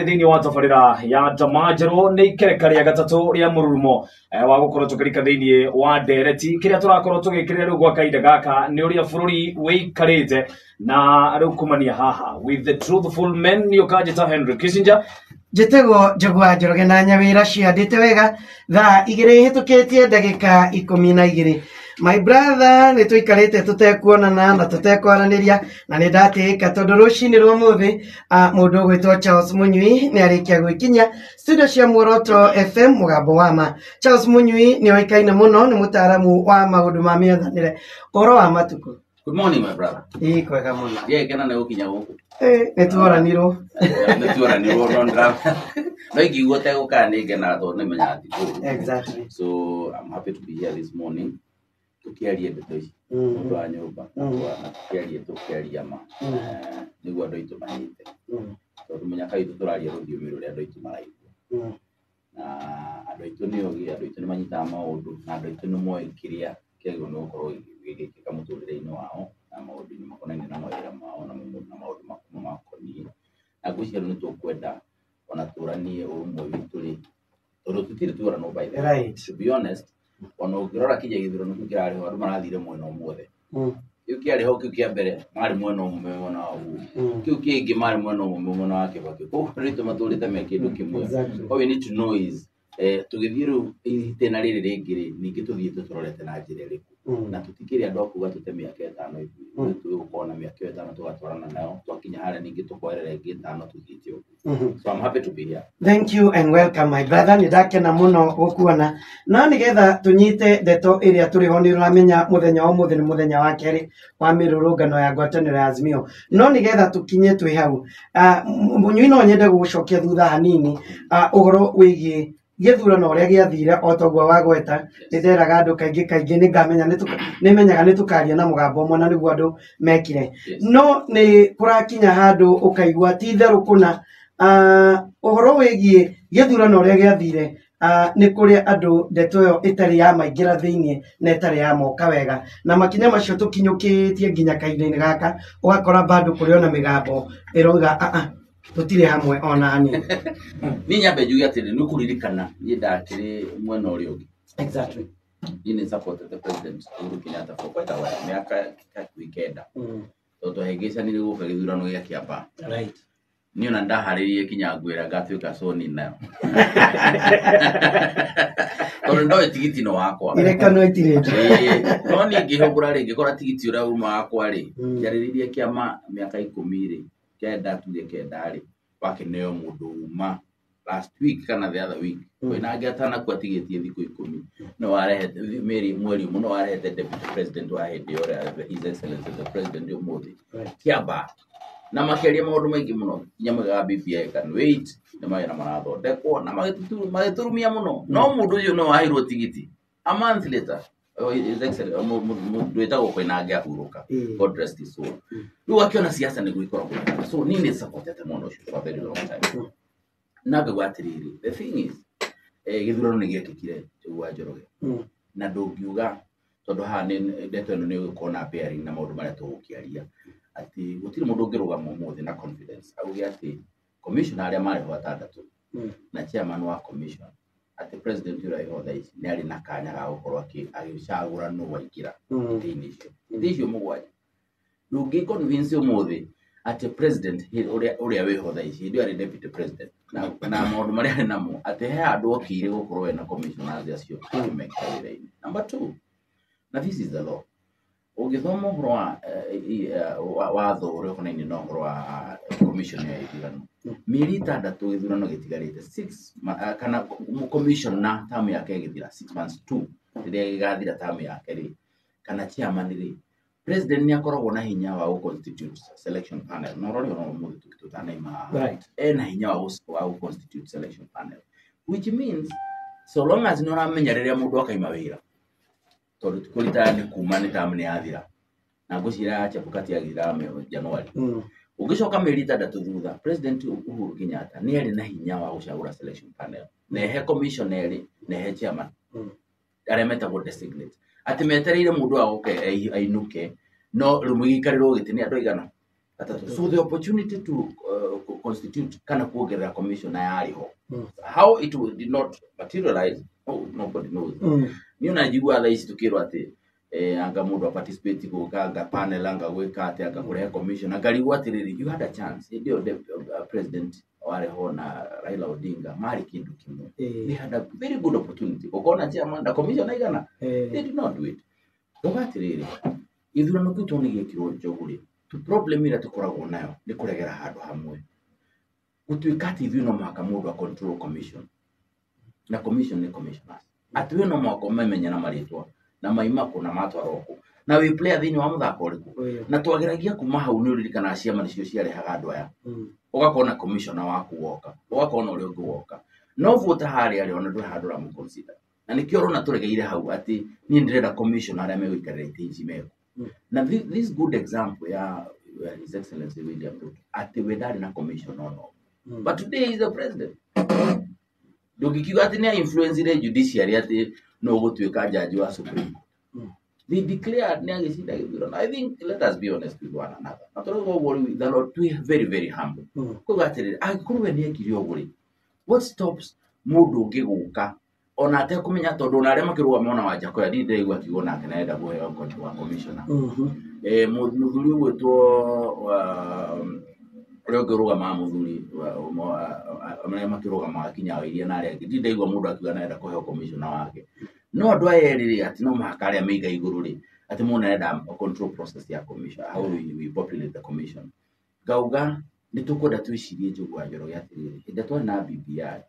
Thĩinĩ wa tabarĩra ya Ndama Njerũ nĩ ikereka rĩa gatatũ rĩa mũrurumo wa gũkorwo tũkĩrika thĩinĩ wa ndereti. Kĩrĩa tũrakorwo tũgĩkĩrĩra rĩu gwa kahinda gaka nĩ ũrĩa bũrũri wĩikarĩte na rĩu kumania haha with the truthful men nĩ ũkanjĩta Henry Kissinger. Njĩtagwo Njũgũa Njoroge na Nyawĩra ciandĩte wega thaa 2 hĩtũkĩtie ndagĩka 12. My brother, nĩ tũikarĩte tũtekuonana na tũtekwaranĩria na nĩ ndatĩĩka tondũ rũcinĩ rwa ũmũthĩ mũndũ ũgwĩtwo Charles Munyui nĩ arĩkia gwĩkinyia studio cia Muoroto FM mũgambo wa ma. Charles Munyui nĩ oĩkaine mũno, nĩ mũtaaramu wa maũndũ ma mĩathanĩre. Ũhoro wa matukũ? Good morning, my brother. Ĩĩ, kwega mũno. Ndiagĩkena nĩ gũkinya gũkũ. Nĩ tuoranirwo. Nĩ tuoranirwo, no ndĩra no ingĩigua ũtegũka nĩ ngenaga tondũ nĩ menyaga ti kũũru. So I'm happy to be here this morning. Tũkĩarie ndeto ici. Mũndũ wa nyũmba. Na tũkĩarie ma. Nĩguo andũ aitũ manyite. Tondũ mũnyaka witũ tũraria rũthiomi rũrĩa andũ aitũ maraigua. Na andũ aitũ nĩ ogĩ, andũ aitũ nĩ manyitaga maũndũ, na andũ aitũ nĩ moĩ kĩrĩa kĩagĩrĩirwo nĩ gũkorwo gĩgĩkĩka mũtũrĩre-inĩ wao, na maũndũ-inĩ makonainie na mawĩra mao, na maũndũ makoniĩ. Na ngwĩciria rĩu nĩ tũkwenda ona tũranie ũrũmwe witũ rĩ, tondũ tũtirĩ tuoranwo by the way. To be honest, ona ũngĩrora kinya gĩthurano kĩu kĩrarĩ ho, andũ marathire mwena ũmwe. Kĩu kĩarĩ ho kĩu kĩa mbere, marĩ mwena ũmwe mwena wa Uhuru. Kĩu kĩngĩ marĩ mwena ũmwe mwena wa Kibaki. Koguo andũ aitũ matũrĩte me kĩndũ kĩmwe. What we need to know is, tũgĩthiĩ rĩu itĩna rĩrĩ rĩngĩ rĩ, ningĩ tũthiĩte tũrorete na njĩra ĩrĩkũ. Na tũtikĩrĩ andũ a kuga tũte mĩaka 5 ithuĩ. Tũgũkorwo na mĩaka ĩyo 5 tũgatwarana nayo, twakinya harĩa ningĩ tũkoerera ĩngĩ 5 tũthiĩte ũguo. So I'm happy to be here. Thank you and welcome, my brother. Nĩ ndakena mũno gũkuona. Na nĩgetha tũnyite ndeto ĩrĩa tũrĩ ho, nĩ ũramenya mũthenya wa ũmũthĩ nĩ mũthenya wa kerĩ wa mĩrũrũngano ya ngwatanĩro ya Azimio. No nĩgetha tũkinye twĩ hau, Mũnyui no nyende gũgũcokia thutha hanini, ũhoro wĩgiĩ gĩthurano ũrĩa gĩathire o ta ũguo wagweta. Nĩ nderaga andũ kaingĩ kaingĩ nĩ ngamenya nĩ menyaga nĩ tũkaria na mũgambo ũmwe na nĩguo andũ mekire. No nĩ kũrakinya handũ ũkaigua ti itherũ kũna. Ũhoro wĩgiĩ gĩthurano ũrĩa gĩathire, nĩ kũrĩ andũ ndeto ĩyo ĩtarĩ ya maingĩra thĩiniĩ na ĩtarĩ ya moka wega, na makinya macio tũkinyũkĩtie nginya kahinda-inĩ gaka ũgakora bado kũrĩ ona mĩgambo ĩrauga a tũtirĩ hamwe ona hanini. Niĩ nyambe njuge atĩrĩ, nĩ ũkũririkana niĩ ndakĩrĩ mwena ũrĩa ũngĩ. Niĩ nĩ supported President Uhuru Kenyatta for quite a while, mĩaka hakuhĩ 9. Tondũ twahĩngĩcanire gũka gĩthurano gĩa Kiambaa. Niĩ ona ndaharĩrĩirie kinya ngwĩra ngatuĩka soni nayo. Tondũ ndoĩ tigiti no wakwa. Irekano itirĩ. Ĩĩ, no niĩ ngĩhũngũra rĩ, ngĩkora tigiti ũrĩa uma wakwa rĩ, njarĩrĩirie kĩama mĩaka 10 rĩ, 9 tuge 9 rĩ, wakĩneo mũndũ uma last week kana the other week. Kwĩna angĩ atanakua atigĩtie thikũ 10. No warehete mĩeri mweri ũmwe, no warehete deputy president wa hĩndĩ ĩyo ũrĩa His Excellency the President ũmũthĩ. Kĩamba. Na makĩaria maũndũ maingĩ mũno, nginya moigaga BBI can wait, nĩ mawĩra marathondekwo, na magĩtũrumia mũno. No mũndũ ũcio no waheirwo tigiti. A month later, oh, His Excellency, mũndũ wĩtagwo Koinange ahurũka. God rest his soul. Rĩu akĩona siasa nĩguo ikoragwo. So niĩ nĩ supportete mũno ũcio for a very long time. Na ngauga atĩrĩrĩ, the thing is, gĩthurano nĩ gĩekĩkire Njũgũ wa Njoroge. Na ndũngiuga tondũ haha nĩ ndeto ĩno nĩ ĩgũkorwo na bearing na maũndũ marĩa tũgũkĩaria, atĩ gũtirĩ mũndũ ũngĩrũgama ũmũthĩ na confidence auge atĩ commissioner arĩa marĩ ho atandatũ na chairman wa commission, atĩ president ũrĩa wĩho thaa ici nĩ arĩ na kanya ga gũkorwo agĩcagũra nũ waingĩra itĩ-inĩ icio, itĩ icio 7. Ndũngĩ convince ũmũthĩ atĩ president ũrĩa wĩho thaa ici, hĩndĩ ĩyo arĩ deputy president, na maũndũ marĩa arĩ namo, atĩ he handũ okĩire gũkorwo ena commissioners acio akĩmekĩra wĩra-inĩ. Number 2, na this is the law. Ũngĩthoma ũhoro wa watho ũrĩa ũkonainie na ũhoro wa commission ya ithurano, mĩeri 6 gĩthurano gĩtigarĩte, 6 kana commissioner term yake ĩgĩthira, 6 months 2 rĩrĩa gĩgathira term yake rĩ, kana chairman rĩ, president nĩ akoragwo na hinya wa gũ constitute selection panel. Na ũrore ona ũmũthĩ tũtanaima haha. Ena hinya wa gũ constitute selection panel, which means so long as nĩ ũramenya rĩrĩa mũndũ akaima wĩra, tondũ ti kũritaya nĩ kuma nĩ term nĩ yathira, na ngwĩciria ya Chebukati yathiraga January. Ũngĩcoka mĩeri 6 thutha, President Uhuru Kenyatta nĩ arĩ na hinya wa gũcagũra selection panel, na ehe commissioner erĩ, na ehe chairman arĩa metagwo designate, atĩ metereire mũndũ agoke ainũke, no rĩu mũgĩikarĩrwo gĩtĩ nĩ andũ aigana? Gatatũ. So the opportunity to constitute kana kuongerera commissioner yarĩ ho. Mm. How it did not materialize, oh, nobody knows. Niĩ ona njiguaga thaa ici tũkĩrwo atĩ anga mũndũ aparticipate gũka anga panel anga gwĩka atĩ anga kũrehe commissioner, ngarigwo atĩrĩrĩ, you had a chance hĩndĩ ĩyo president warĩ ho na Raila Odinga marĩ kĩndũ kĩmwe. They had a very good opportunity gũkorwo na chairman na commissioner igana. They did not do it. Ngauga atĩrĩrĩ, gĩthurano kĩu tondũ nĩ gĩekirwo njogu rĩ, tu problem ĩrĩa tũkoragwo nayo nĩ kũregera handũ hamwe, gũtuĩka atĩ ithuĩ no mũhaka mũndũ a control commission, na commission nĩ commissioners, atĩ we no mũhaka ũmamenye na marĩtwa na maima kũ na matwarwo kũ na wĩ player thĩinĩ wa mũthako ũrĩkũ. Na twageragia kuma hau, nĩ ũririkanaga ciama nĩcio ciarehaga andũ aya. Ũgakorwo na commissioner waku woka, ũgakorwo na ũrĩa ũngĩ woka, no voter harĩa rĩ, ona ndũrĩ handũ ũramũ consider, na nĩkĩo ũrona tũregeire hau atĩ niĩ ndĩrenda commissioner arĩa megũikarĩra itĩ ici meko. Na this good example ya His Excellency William Ruto, atĩ we ndarĩ na commissioner ono, but today he is the president. Ndũngĩkiuga atĩ nĩ influence judiciary atĩ no ũgũtuĩka jaji wa Supreme Court. They declared nĩ agĩcinda gĩthurano. I think let us be honest with one another, na tũrauga ũguo rĩu the Lord, twĩ very very humble. Kuga atĩrĩrĩ, angĩkorwo we nĩ ekire ũguo rĩ, what stops mũndũ ũngĩ gũka ona atekũmenya, tondũ ona arĩa makĩrũgama, ona Wanjakoya ndirĩ ndĩraigua akiuga onake nĩarenda kũheo wa commissioner. Mũthuri ũgwĩtwo ũrĩa ũngĩ ũrũgamaga, mũthuri arĩa makĩrũgamaga kinya Wairia na arĩa angĩ, ndirĩ ndaigua mũndũ akiuga nĩarenda kũheo commissioner wake. No andũ aya erĩ rĩ, atĩ no mũhaka arĩa meiga igũrũ rĩ, atĩ mũndũ arenda control process ya commission, how we populate the commission. Ngauga nĩ tũkwenda twĩcirie, Njogu wa Njoroge, atĩrĩrĩ, hĩndĩ ĩrĩa twarĩ na BBI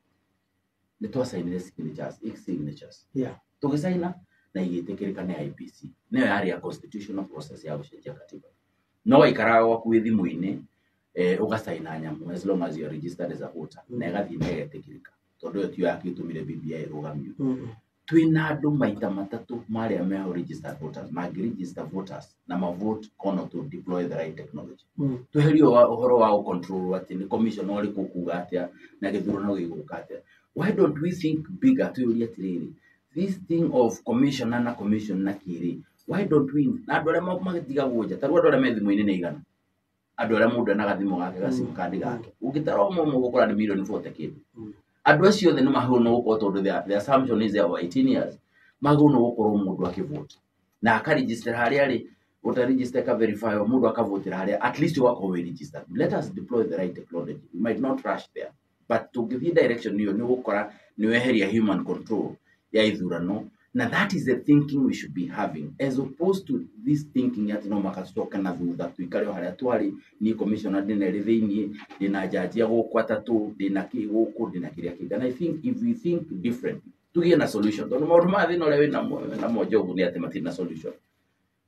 nĩ twacainire signatures, eight signatures. Tũgĩcaina na igĩtĩkĩrĩka nĩ IEBC, nĩyo yarĩ ya constitutional process ya gũcenjia katiba. No waikaraga gwaku wĩ thimũ-inĩ, ũgacaina nyamũ as long as you are registered as a voter, na ĩgathiĩ na ĩgetĩkĩrĩka, tondũ ĩyo tiyo yakĩtũmire BBI ĩrũgamio. Twĩna andũ maita matatũ marĩa meho registered voters mangĩ-register voters na mavote kono to deploy the right technology. Tweherie ũhoro wa gũ-control atĩ nĩ commission ũrĩkũ kuga atĩa na gĩthurano gĩgũka atĩa. Why don't we think bigger? Twĩyũrie atĩrĩrĩ, this thing of commissioner na commission na kĩrĩ, why don't we, na andũ arĩa magĩtigagwo nja, ta rĩu andũ arĩa me thimũ-inĩ nĩ igana, andũ arĩa mũndũ ena gathimũ gake, gasim card gake, ũngĩtara ũmwe ũmwe ũgũkora nĩ mirioni 40 kĩndũ. Andũ acio othe nĩ magĩrĩirwo nĩ gũkorwo, tondũ the assumption is they are over 18 years, magĩrĩirwo nĩ gũkorwo mũndũ akĩvote na akaregister harĩa rĩ voter register ĩka verify, mũndũ akavotera harĩa, at least ũgakorwo wĩ registered. Let us deploy the right technology. We might not rush there, but tũngĩthiĩ direction ĩyo, nĩ ũgũkora nĩ weheria human control ya ithurano, na that is the thinking we should be having, as opposed to this thinking atĩ no mũhaka tũcoke na thutha, tũikare o harĩa twarĩ. Niĩ commissioner ndĩna ĩrĩ thĩiniĩ, ndĩna jaji ya gũkũ atatũ, ndĩna kĩ gũkũ, ndĩna kĩrĩa kĩngĩ. And I think if we think differently, tũgĩe na solution, tondũ maũndũ maya, thĩna ũrĩa wĩnamo namo Njogu nĩ atĩ matirĩ na solution.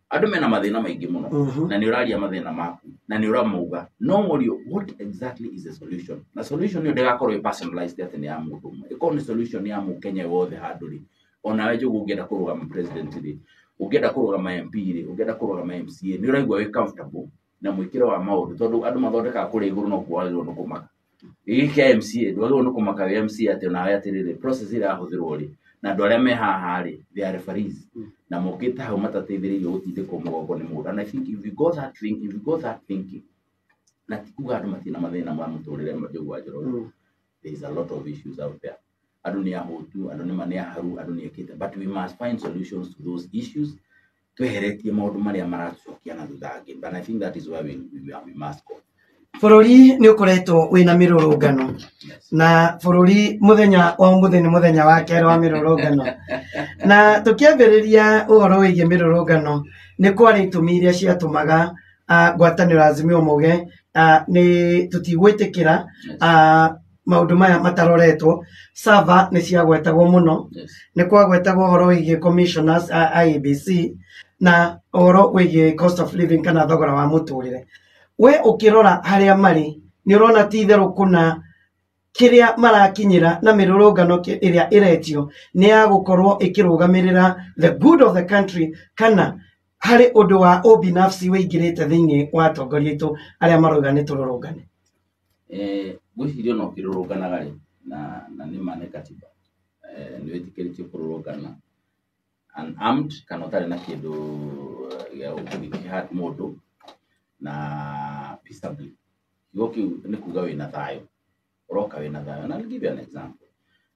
Andũ mena mathĩna maingĩ mũno. Na nĩ ũraria mathĩna maku na nĩ ũramauga, no mũrio, what exactly is the solution? Na solution ĩyo ndĩgakorwo ĩ personalized atĩ nĩ ya mũndũ ũmwe, ĩkorwo nĩ solution ya mũkenya wothe handũ rĩ. Onawe Njogu ũngĩenda kũrũgama president rĩ, ũngĩenda kũrũgama MP rĩ, ũngĩenda kũrũgama MCA, nĩ ũraigua wĩ comfortable na mwĩkĩre wa maũndũ, tondũ andũ mathondekaga kũrĩa igũrũ, no kuo wagĩrĩirwo nĩ kũmaka. Gĩkĩ kĩa MCA, ndwagĩrĩirwo nĩ kũmaka wĩ MCA atĩ onawe atĩrĩrĩ, process ĩrĩa yahũthĩrwo rĩ, na andũ arĩa me haha rĩ, they are referees na mokĩte hau matateithĩrĩirio gũtindĩkwo mũgongo nĩ mũndũ. And I think if we go that thing, if we go that thinking, na ti kuga andũ matirĩ na mathĩna ma mũtũrĩre, Njogu wa Njoroge. There is a lot of issues out there. Andũ nĩ ahũtu, andũ nĩ aharu, andũ nĩ ekĩte, but we must find solutions to those issues tweheretie maũndũ marĩa maratucokia na thutha angĩ. But I think that is where we must go. Bũrũri nĩ ũkoretwo wĩna mĩrũrũngano. Na bũrũri mũthenya wa ũmũthĩ nĩ mũthenya wa kerĩ wa mĩrũrũngano, na tũkĩambĩrĩria ũhoro wĩgiĩ mĩrũrũngano, nĩ kwarĩ itũmi iria ciatũmaga ngwatanĩro ya Azimio mauge nĩ tũtigwĩtĩkĩra maũndũ maya mataroretwo. Sava nĩ ciagwetagwo mũno. Nĩ kwagwetagwo ũhoro wĩgiĩ commissioners a IEBC na ũhoro wĩgiĩ cost of living kana thogora wa mũtũrĩre. We ũkĩrora harĩa marĩ, nĩ ũrona ti itherũ kũna kĩrĩa marakinyĩra na mĩrũrũngano ĩrĩa ĩretio nĩ ya gũkorwo ĩkĩrũgamĩrĩra the good of the country, kana harĩ ũndũ wa ũbinafsi wĩingĩrĩte thĩinĩ wa atongoria aitũ arĩa marauga nĩ tũrũrũngane? Ngwĩciria ona ũkĩrũrũnganaga rĩ, na nĩ ma nĩ katiba nĩ wĩtĩkĩrĩtio kũrũrũngana unarmed kana ũtarĩ na kĩndũ gĩa gũkĩhurt mũndũ, na Peaceably kiugo kĩu nĩ kuga wĩna thayũ, ũroka wĩna thayũ. And I'll give you an example.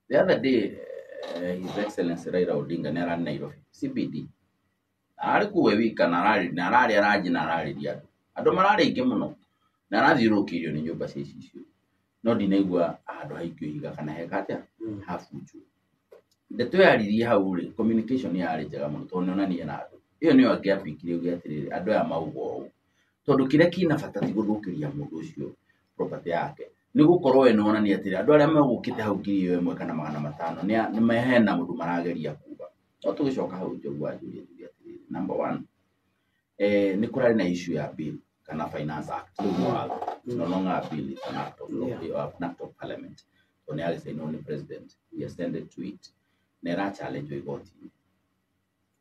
The other day, His Excellency Raila Odinga nĩ ararĩ Nairobi CBD, arĩ kuo we wika, na ararĩ na ararĩ aranji na ararĩria andũ. Andũ mararĩ aingĩ mũno na arathiũrũrũkĩirio nĩ nyũmba cia icicio, no ndinaigua handũ haikio ihiga kana heka atĩa habunjwo. Ndeto yaririe hau rĩ, communication yarĩ njega mũno tondũ nĩonania na andũ. Ĩyo nĩyo angĩapikire uge atĩrĩrĩ, andũ aya mauga ũũ, tondũ kĩrĩa kĩna bata ti gũthũkĩria mũndũ ũcio property yake, nĩ gũkorwo we nĩwonania atĩrĩ, andũ arĩa megũkĩte hau 1,000 kana 500 nĩ hena mũndũ marageria kuga. No tũgĩcoka hau Njogu wanjũria njuge atĩrĩrĩ, number one, nĩ kũrarĩ na issue ya bill kana Finance Act, rĩu nĩ watho. It's no longer a bill, it's an act of law, an act of parliament, tondũ nĩ yagĩcainwo nĩ president, he ascended to it, na ĩra challenge igoti-inĩ.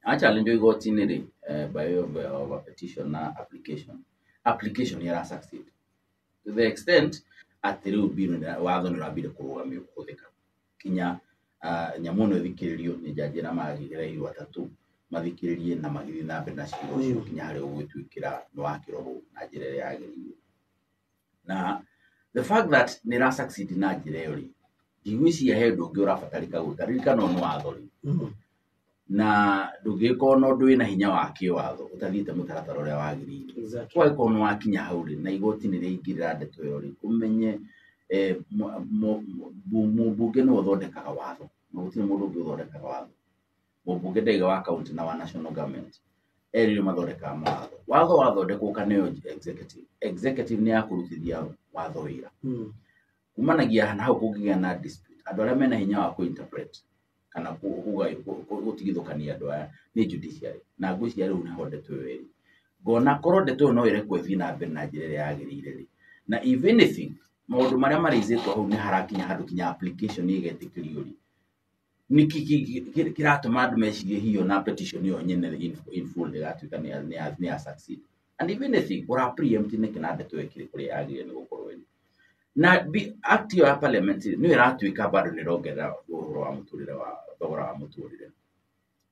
A challenge igoti-inĩ rĩ, by way of a petition na application ĩra succeed to the extent atĩ rĩu bill watho nĩ ũrambire kũrũgamio kũhũthĩka kinya nyamũ ĩno ĩthikĩrĩrio nĩ njanji na magĩgereirwo atatũ mathikĩrĩrie na magĩthiĩ na mbere na cira ũcio kinya harĩa ũgũgĩtuĩkĩra nĩ wakĩrorwo na njĩra ĩrĩa yagĩrĩire. Na the fact that nĩ ĩra succeed na njĩra ĩyo rĩ, ndigwĩciria he ũndũ ũngĩ ũrabatarĩka gwĩka. Ririkana ũyũ nĩ watho rĩ, na ndũngĩgĩkorwo na ũndũ wĩna hinya wa kĩwatho ũtathiĩte mũtaratara ũrĩa wagĩrĩire. Kwagĩkorwo nĩ wakinya hau rĩ, na igoti nĩ rĩaingĩrĩra ndeto ĩyo rĩ, ũmenye mũmbunge nĩwe ũthondekaga watho, na gũtirĩ mũndũ ũngĩ ũthondekaga watho. Mũmbunge ndaiga wa county na wa national government, erĩ nĩo mathondekaga mawatho. Watho wathondekwo ũkaneo executive, executive nĩ ya kũrutithia watho wĩra. Kumanagia na hau kũngĩgĩa na dispute, andũ arĩa mena hinya wa kũ-interpret kana gũtigithũkania andũ aya nĩ judiciary, na ngwĩciria rĩu nĩho ndeto ĩyo ĩrĩ. Ngona korwo ndeto ĩyo no ĩrekwo ĩthiĩ na mbere na njĩra ĩrĩa yagĩrĩire rĩ, na if anything maũndũ marĩa marĩizĩtwo hau nĩ harakinya handũ kinya application ĩgetĩkĩrio rĩ, nĩkĩ kĩratũma andũ mecirie hihi ona petition ĩyo nyene in full ĩgatuĩka nĩ ya succeed? And if anything ũra preempt nĩkĩ na ndeto ĩyo ĩkĩrĩ kũrĩa yagĩrĩire nĩ gũkorwo ĩrĩ? Na act ĩyo ya parliament nĩyo ĩratuĩka bado nĩ ĩrongerera ũhoro wa mũtũrĩre wa thogora wa mũtũrĩre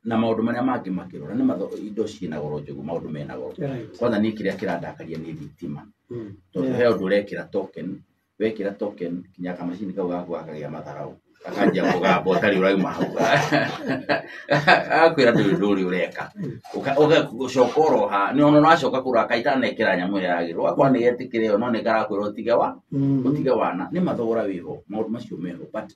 na maũndũ marĩa mangĩ makĩrora nĩ indo ciĩna goro njũgu, maũndũ mena goro. Kwanza niĩ kĩrĩa kĩrandakaria nĩ thitima, tondũ he ũndũ ũrekĩra token, wekĩra token kinya kamacini kau gaku gakagĩa matharau, gakanjia kũgamba ũtarĩ ũrauma hau, agakwĩra ndũrĩ ndũrĩ ũreka. Ũgacoka oroha nĩ ona ũracoka kũrora kaitanekĩra nyamũ ĩrĩa yagĩrĩirwo, ũgakora nĩ getĩkĩra ĩyo no nĩ karakwĩra ũtige wa ũtige wana. Nĩ mathogora wĩho, maũndũ macio meho, but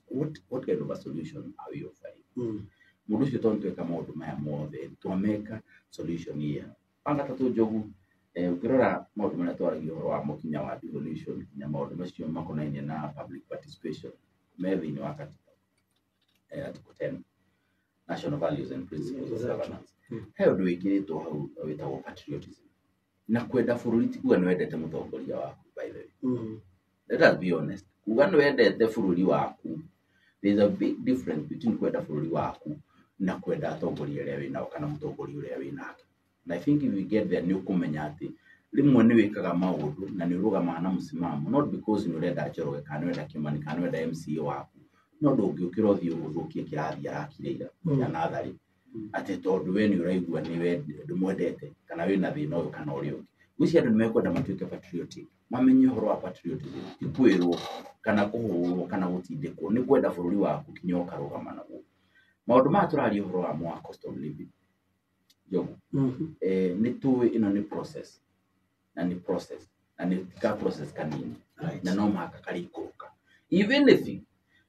what kind of a solution are we offering? Mũndũ ũcio tondũ tweka maũndũ maya mothe twameka, solution ĩyo wa gatatũ Njogu, ũngĩrora maũndũ marĩa twaragia ũhoro wa mo, kinya wa devolution, kinya maũndũ macio makonainie na public participation me thĩinĩ wa katiba, article 10, national values and principles of governance. He ũndũ wĩkĩrĩtwo hau wĩtagwo patriotism na kwenda bũrũri. Ti kuga nĩ wendete mũtongoria waku, by the way. Let us be honest, kuga nĩ wendete bũrũri waku, there is a big difference between kwenda bũrũri waku na kwenda atongoria arĩa wĩnao kana mũtongoria ũrĩa wĩnake. And I think if we get there, nĩ ũkũmenya atĩ rĩmwe nĩ wĩkaga maũndũ na nĩ ũrũgamaga na mũsimamo not because nĩ ũrenda Njoroge kana nĩ ũrenda Kimani kana nĩ ũrenda MCA waku, no ndũngĩũkĩra ũthiĩ ũthũkie kĩrathi arakire ira kĩa natharĩ atĩ tondũ we nĩ ũraigua nĩ we ndũmwendete kana wĩna thĩna ũyũ kana ũrĩa ũngĩ. Ngwĩciria andũ nĩ mekwenda matuĩke patriotic, mamenye ũhoro wa patriotism ti kwĩrwo kana kũhũrwo kana gũtindĩkwo, nĩ kwenda bũrũri waku kinya ũkarũgama naguo. Maũndũ maya tũraria ũhoro wamo wa cost of living, Njogu, nĩ tũĩ ĩno nĩ process, na nĩ process na nĩ ka process kanini na no mũhaka karĩikũrũka. If anything,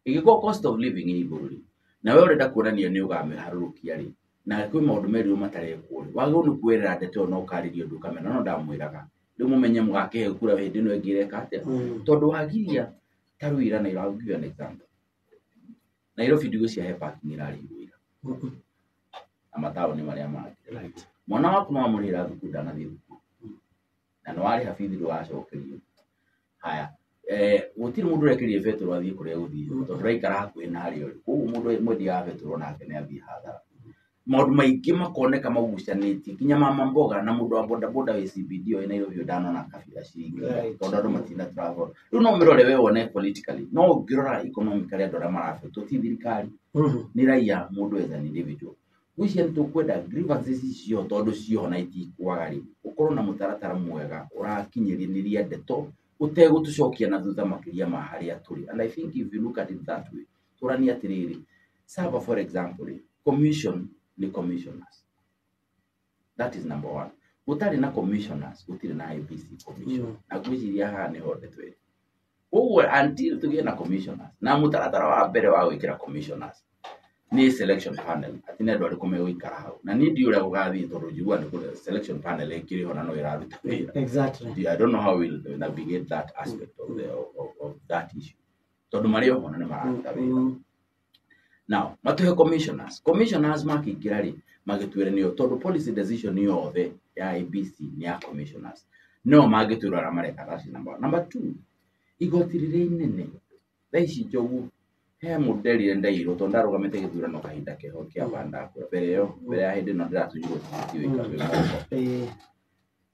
ĩngĩkorwo cost of living ĩ igũrũ rĩ, na we ũrenda kuonania nĩ ũkamĩharũrũkia rĩ, na kwĩ maũndũ merirwo matarekwo rĩ, wagĩrĩirwo nĩ kuoerera ndeto ĩyo na ũkarĩria ũndũ ũkamera no ndamwĩraga rĩu mũmenye mũgakĩhe kura hĩndĩ ĩno ĩngĩ ĩreka atĩa, tondũ wagiria ta rĩu ira Nairobi, I'll give you an example. Nairobi ndigwĩciria he parking ĩrarĩhirwo ira na mataũni marĩa mangĩ. Mwana waku no wamũrĩhĩra thukuru ndanathiĩ thukuru, na nĩ warĩha bithi ndũgacokerio. Haya, gũtirĩ mũndũ ũrekĩrire betũrũ athiĩ kũrĩa egũthiĩ tondũ ũraikara hakuhĩ na harĩa ũrĩ, koguo mũndũ mwendia wa betũrũ onake nĩ athiĩ hathara. Maũndũ maingĩ makoneka magucanĩtie, kinya mama mboga na mũndũ wa bodaboda wĩ CBD o Nairobi ndanona kabira ciringi tondũ andũ matina travel. Rĩu no ũmĩrore we wone politically, no ũngĩrora economically andũ arĩa marabaitwo ti thirikari, nĩ raia, mũndũ as an individual. Gwĩciria nĩ tũkwenda grievances ici cio tondũ cioho na itikwaga rĩ, ũkorwo na mũtaratara mwega ũrakinyĩrĩria ndeto ũtegũtũcokia na thutha makĩria ma harĩa tũrĩ. And I think if you look at it that way, tũranie atĩrĩrĩ, Sava for example rĩ, commission nĩ commissioners. That is number one. Gũtarĩ na commissioners, gũtirĩ na IEBC commission. Na ngwĩciria haha nĩho ndeto ĩrĩ. Koguo until tũgĩe na commissioners, na mũtaratara wa mbere wa gwĩkĩra commissioners nĩ selection panel, atĩ nĩ andũ arĩkũ megũikara hau. Na niĩ ndiũĩ ũrĩa gũgathiĩ tondũ njiguaga nĩ kũrĩ selection panel ĩkĩrĩ ho na no ĩraruta wĩra. Exactly. I don't know how we'll navigate that aspect of, the, of that issue. Tondũ marĩ oho na nĩ mararuta wĩra. Now, matuhe commissioners. Commissioners makĩingĩra rĩ, magĩtuĩre nĩo tondũ policy decision yothe ya IEBC nĩ ya commissioners. No mangĩtuĩra ũrĩa mareka, that is number one. Number two, igoti rĩrĩa inene thaa ici Njogu he mũndũ nderire ndairwo tondũ ndarũgamĩte gĩthurano kahinda keho kĩa bandakũra mbere ĩyo mbere ya hĩndĩ ĩno ndĩratunyirwo tigiti wĩ moko.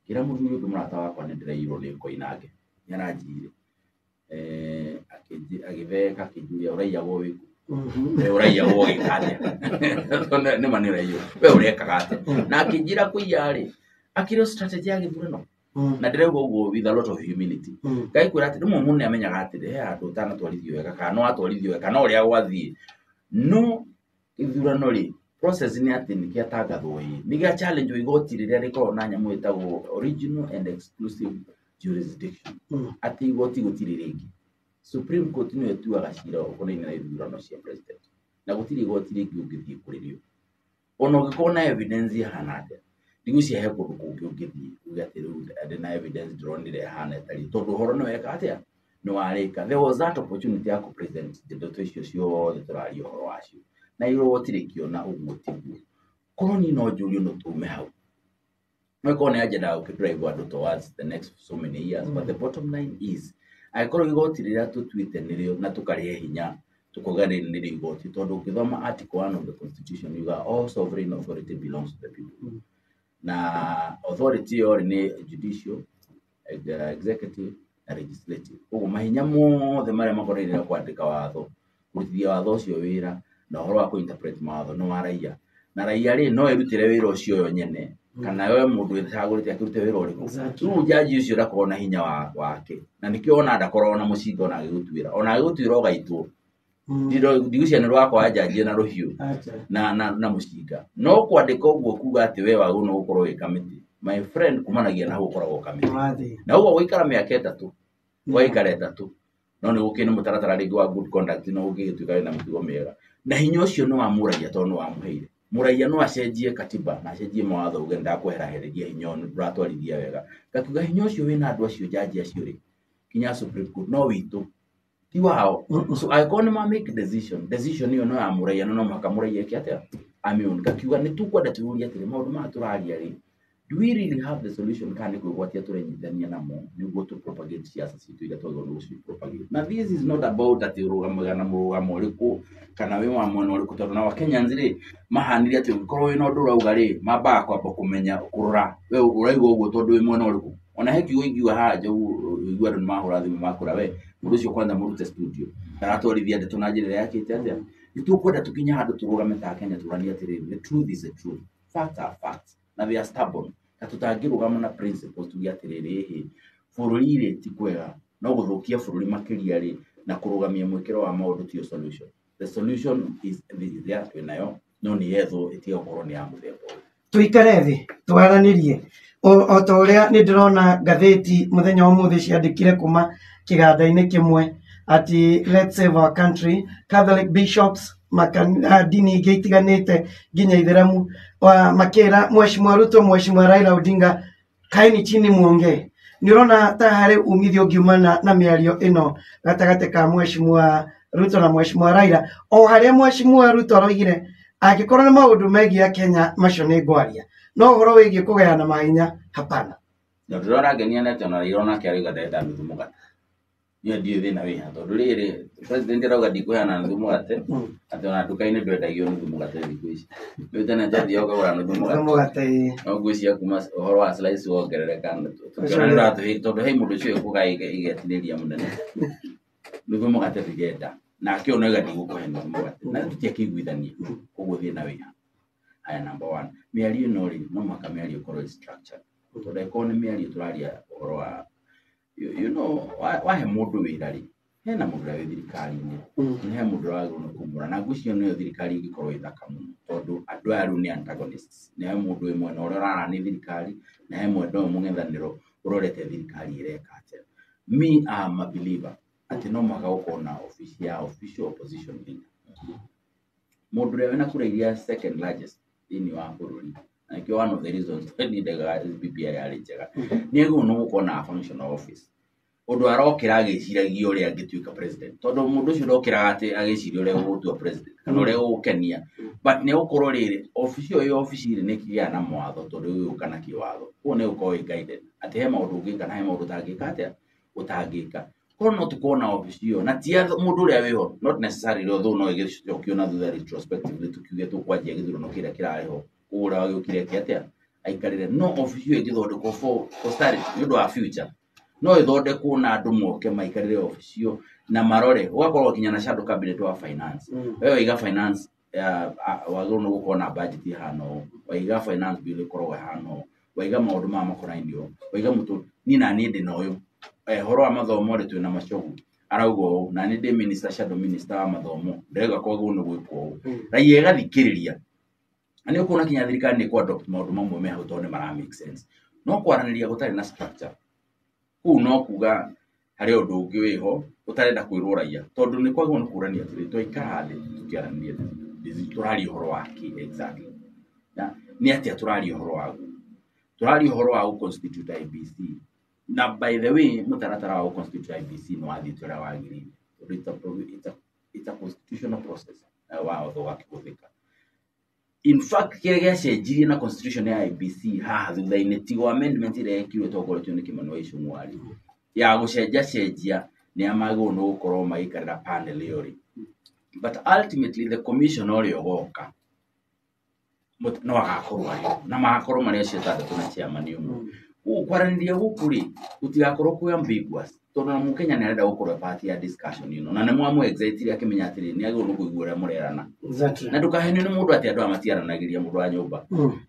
Ngĩra mũthuri ũngĩ mũrata wakwa nĩ ndĩrairwo nĩ Koinange nĩ aranjire agĩtheka akĩnjũria ũraiyagwo wĩkũ? We ũraiyagwo ũgĩka atĩa? Nĩ ma nĩ ũraiywo we ũrekaga atĩa? Na akĩnjĩra kũiya rĩ akĩrĩ strategy ya gĩthurano. Na ndĩrauga ũguo with a lot of humility. Ngai kwĩra atĩ rĩmwe mũndũ nĩ amenyaga atĩrĩ he handũ ũtanatwarithio wega kana no watwarithio wega kana ũrĩa gwathiĩ no gĩthurano rĩ process nĩ atĩ nĩ gĩatangathwo ĩ nĩ gĩa challenge igoti rĩrĩa rĩkoragwo na nyamũ ĩtagwo original and exclusive jurisdiction. Atĩ igoti gũtirĩ rĩngĩ. Supreme Court nĩyo ĩtuaga cira ũkonainie na ithurano cia president na gũtirĩ igoti rĩngĩ ũngĩthiĩ kũrĩ rĩo ona ũngĩkorwo na evidence ĩhana atĩa ndigwĩciria he kũndũ kũngĩ ũngĩthiĩ uge atĩ rĩu ndĩ na evidence ndĩronire ĩhana ĩtariĩ tondũ ũhoro nĩ weka atĩa nĩ warĩka. There was that opportunity ya kũ present ndeto icio ciothe tũraria ũhoro wacio na igoti rĩkĩona ũguo tiguo. Korwo niĩ no njũrio no tume hau no ĩkorwo nĩ agenda ya gũkĩ-drive andũ towards the next so many years, but the bottom line is angĩkorwo igoti rĩrĩa tũtuĩte nĩrĩo na tũkarĩhe hinya tũkauga rĩrĩ nĩrĩo igoti tondũ ũngĩthoma article 1 of the constitution yugaga all sovereign authority belongs to the people. Na authority ĩyo rĩ nĩ judicial, executive na legislative. Koguo mahinya mothe marĩa makonainie na kwandĩka watho, kũrutithia watho ũcio wĩra na ũhoro wa kũ-interpret mawatho nĩ wa raia. Na raia rĩ no ĩrutĩre wĩra ũcio yo nyene kana we mũndũ ĩcagũrĩte akĩrute wĩra ũrĩkũ. Rĩu jaji ũcio ndakoragwo na hinya wake na nĩkĩo ona ndakoragwo na mũcinga ona agĩgũtuĩra ona agĩgũtuĩra ũgaitwo. Ndigwĩciria nĩ rwakwa jaji na rũhiũ na mũcinga no kwandĩka ũguo kuga atĩ we wagĩrĩirwo nĩ gũkorwo wĩ kamĩtĩ my friend kumanagia na hau ũkoragwo kamĩtĩ na ũguo gũikara mĩaka ĩtatũ waikara ĩtatũ no nĩ gũkĩrĩ na mũtaratara rĩngĩ wa good conduct no ũngĩgĩtuĩka wĩna mĩtugo mĩega na hinya ũcio nĩ wa mũraia tondũ nĩ wamũheire. Mũraia no acenjie katiba na acenjie mawatho uge nĩndakwehereria hinya ũyũ ndũratwarithia wega ngakiuga hinya ũcio wĩna andũ acio jaji acio rĩ kinya Supreme Court no witũ ti wao. So angĩkorwo nĩ ma make decision decision ĩyo no ya mũraia na no mũhaka mũraia eke atĩa amĩone. Ngakiuga nĩ tũkwenda twĩyũrie atĩrĩ maũndũ maya tũraria rĩ do we really have the solution kana nĩ kwĩgwatia tũrenyitithania namo nĩguo tũ propagate siasa citũ iria twagĩrĩirwo nĩ gũci propagate. Na this is not about atĩ ũrũgamaga na mũrũgamo ũrĩkũ kana wĩ wa mwena ũrĩkũ tondũ na Kenyans rĩ mahanire atĩ ũngĩkorwo wĩna ũndũ ũrauga rĩ mambaga kwamba kũmenya kũrora we ũrauga ũguo tondũ wĩ mwena ũrĩkũ. Ona he kiugo ingiuga haha Njogu ũigue andũ nĩ mahũra thimũ makũra we mũndũ ũcio kwanza mũrute studio ndaratwarithia ndeto na njĩra ĩrĩa yakĩte atĩa. Nĩ tũkwenda tũkinye handũ tũrũgame ta Kenya tũranie atĩrĩrĩ the truth is the truth, facts are facts na they are stubborn na tũtangĩrũgama na principles tuge atĩrĩrĩ ĩhĩ bũrũri rĩ ti kwega no gũthũkia bũrũri makĩria rĩ na kũrũgamia mwĩkĩro wa maũndũ tiyo solution. The solution is ĩrĩa twĩnayo no nĩ yethwo ĩtige gũkorwo nĩ ya mũthemba ũyũ. Tuikare thĩ twaranĩrie o ta ũrĩa nĩ ndĩrona ngathĩti mũthenya wa ũmũthĩ ciandĩkire kuma kĩganda-inĩ kĩmwe atĩ let's save our country Catholic bishops dini ingĩ itiganĩte nginya itheramu makĩra Mheshimiwa Ruto Mheshimiwa Raila Odinga kaeni chini muongee. Nĩ ũrona ta harĩ umithio ũngiumana na mĩario ĩno gatagatĩ ka Mheshimiwa Ruto na Mheshimiwa Raila o harĩa Mheshimiwa Ruto aroigire angĩkorwo nĩ maũndũ megiĩ Kenya macio nĩ ngwaria no ũhoro wĩgiĩ kũgayana mahinya hapana. Na ndĩrona ngenia nĩ atĩ ona Raila onake arauga ndarenda nuthu mũgate. Niĩ ndiũĩ thĩna wĩ ha tondũ rĩrĩ president arauga ndikũheana nuthu mũgate atĩ ona nduka-inĩ ndwendagio nuthu mũgate thikũ ici. Rĩu tene twathiaga ũkagũra nuthu mũgate. Mũgate. No ngwĩciria kuma ũhoro wa slice wongerereka tũkĩona nĩ ũratũhĩ tondũ he mũndũ ũcio ũkũga igetinĩria mũnene. Nuthu mũgate ndirenda. Nake ona oiga ndigũkũhe nuthu mũgate. Na tũtiakĩiguithania. Koguo thĩna wĩ ha. Haya, number one, mĩario ĩno rĩ, no mũhaka mĩario ĩkorwo ĩ structured, tondũ angĩkorwo nĩ mĩario tũraria ũhoro wa wahe mũndũ wĩra rĩ, hena mũndũ ũrĩa wĩ thirikari-inĩ, na he mũndũ ũrĩa wagĩrĩirwo nĩ kũmũra, na ngwĩciria nĩyo thirikari ĩngĩkorwo ĩ thaka mũno, tondũ andũ aya rĩu nĩ antagonists. Nĩ he mũndũ wĩ mwena ũrĩa ũrara nĩ thirikari, na he mwena ũyũ mũng'ethanĩro ũrorete thirikari ĩreka atĩa. Me, am a believer atĩ no mũhaka gũkorwo na office ya official opposition leader, mũndũ ũrĩa wĩna kura iria second largest thĩinĩ wa bũrũri. Na nĩkĩo one of the reasons ndendaga BBI yarĩ njega, nĩ agĩrĩirwo nĩ gũkorwo na functional office, ũndũ arokĩra agĩciragia ũrĩa angĩtuĩka president, tondũ mũndũ ũcio ndokĩraga atĩ agĩciria ũrĩa gũgũtua president kana ũrĩa gũgũkenia, but nĩ gũkorwo rĩrĩ obici ĩyo, obici rĩ, nĩ ĩkĩgĩaga na mawatho, tondũ ĩgũka na kĩwatho, koguo nĩ ĩgũkorwo ĩ guided atĩ he maũndũ ũngĩka na he maũndũ ũtangĩka, atĩa ũtangĩka. Korwo no tũkorwo na obici ĩyo na ti mũndũ ũrĩa wĩho, not necessarily, although no ĩgĩcokio na thutha retrospectively, tukiuge tũkwanjia gĩthurano kĩrĩa kĩrarĩ ho, koguo ũrĩa wagĩũkire eke atĩa, aikarĩre. No obici ĩyo ĩngĩthondekwo for posterity, nĩ ũndũ wa future, no ĩthondekwo na andũ moke maikarĩre obici ĩyo na marore, ũgakorwo nginya na shadow cabinet wa finance. We waiga finance, wagĩrĩirwo nĩ gũkorwo na budget ĩhana ũũ, waiga finance bill ĩkoragwo ĩhana ũũ, waiga maũndũ maya makonainie ũũ, waiga mũtũ niĩ na niĩ ndĩ na ũyũ ũhoro wa mathomo rĩ, twĩna Machogu arauga ũũ, na niĩ ndĩ minister, shadow minister wa mathomo, ndĩrauga kwagĩrĩirwo nĩ gwĩkwo ũũ. Raia ĩgathikĩrĩria, na nĩ ũkuona kinya thirikari nĩ ĩkũ adopt maũndũ mamwe me hau, tondũ nĩ mara make sense. No kwaranĩria gũtarĩ na structure kũu no kuga harĩ ũndũ ũngĩ wĩho ũtarenda kwĩrwo raia, tondũ nĩ kwagĩrĩirwo nĩ kũrania atĩrĩ, twaikara thĩ tũkĩaranĩria, tũraria ũhoro wa kĩ exactly, na nĩ atĩa tũraria ũhoro waguo. Tũraria ũhoro wa gũ-constitute IEBC, na by the way, mũtaratara wa gũ-constitute IEBC nĩ wathiĩte ũrĩa wagĩrĩire, tondũ it's a constitutional process watho wakĩhũthĩka. In fact, kĩrĩa gĩacenjirie na constitution ya IEBC haha thutha-inĩ, tigo amendment ĩrĩa yekirwo ĩtongoretio nĩ Kimani wa Ichung'wa rĩ, ya gũcenja cenjia nĩ magĩrĩirwo nĩ gũkorwo magĩikarĩra panel ĩyo rĩ, but ultimately the commission ũrĩa ũgoka no agakorwo arĩ ho, na magakorwo marĩ acio atandatũ na chairman ũmwe. Koguo kwaranĩria gũkũ rĩ, gũtigakorwo kwĩ ambiguous, tondũ na mũkenya nĩ arenda gũkorwo part ya discussion ĩno, na nĩ mwamũ excite akĩmenya atĩrĩ, nĩ agĩrĩirwo nĩ kũigua ũrĩa mũrerana. Na ndũkahenio nĩ mũndũ atĩ andũ aya matiaranagĩria, mũndũ wa nyũmba.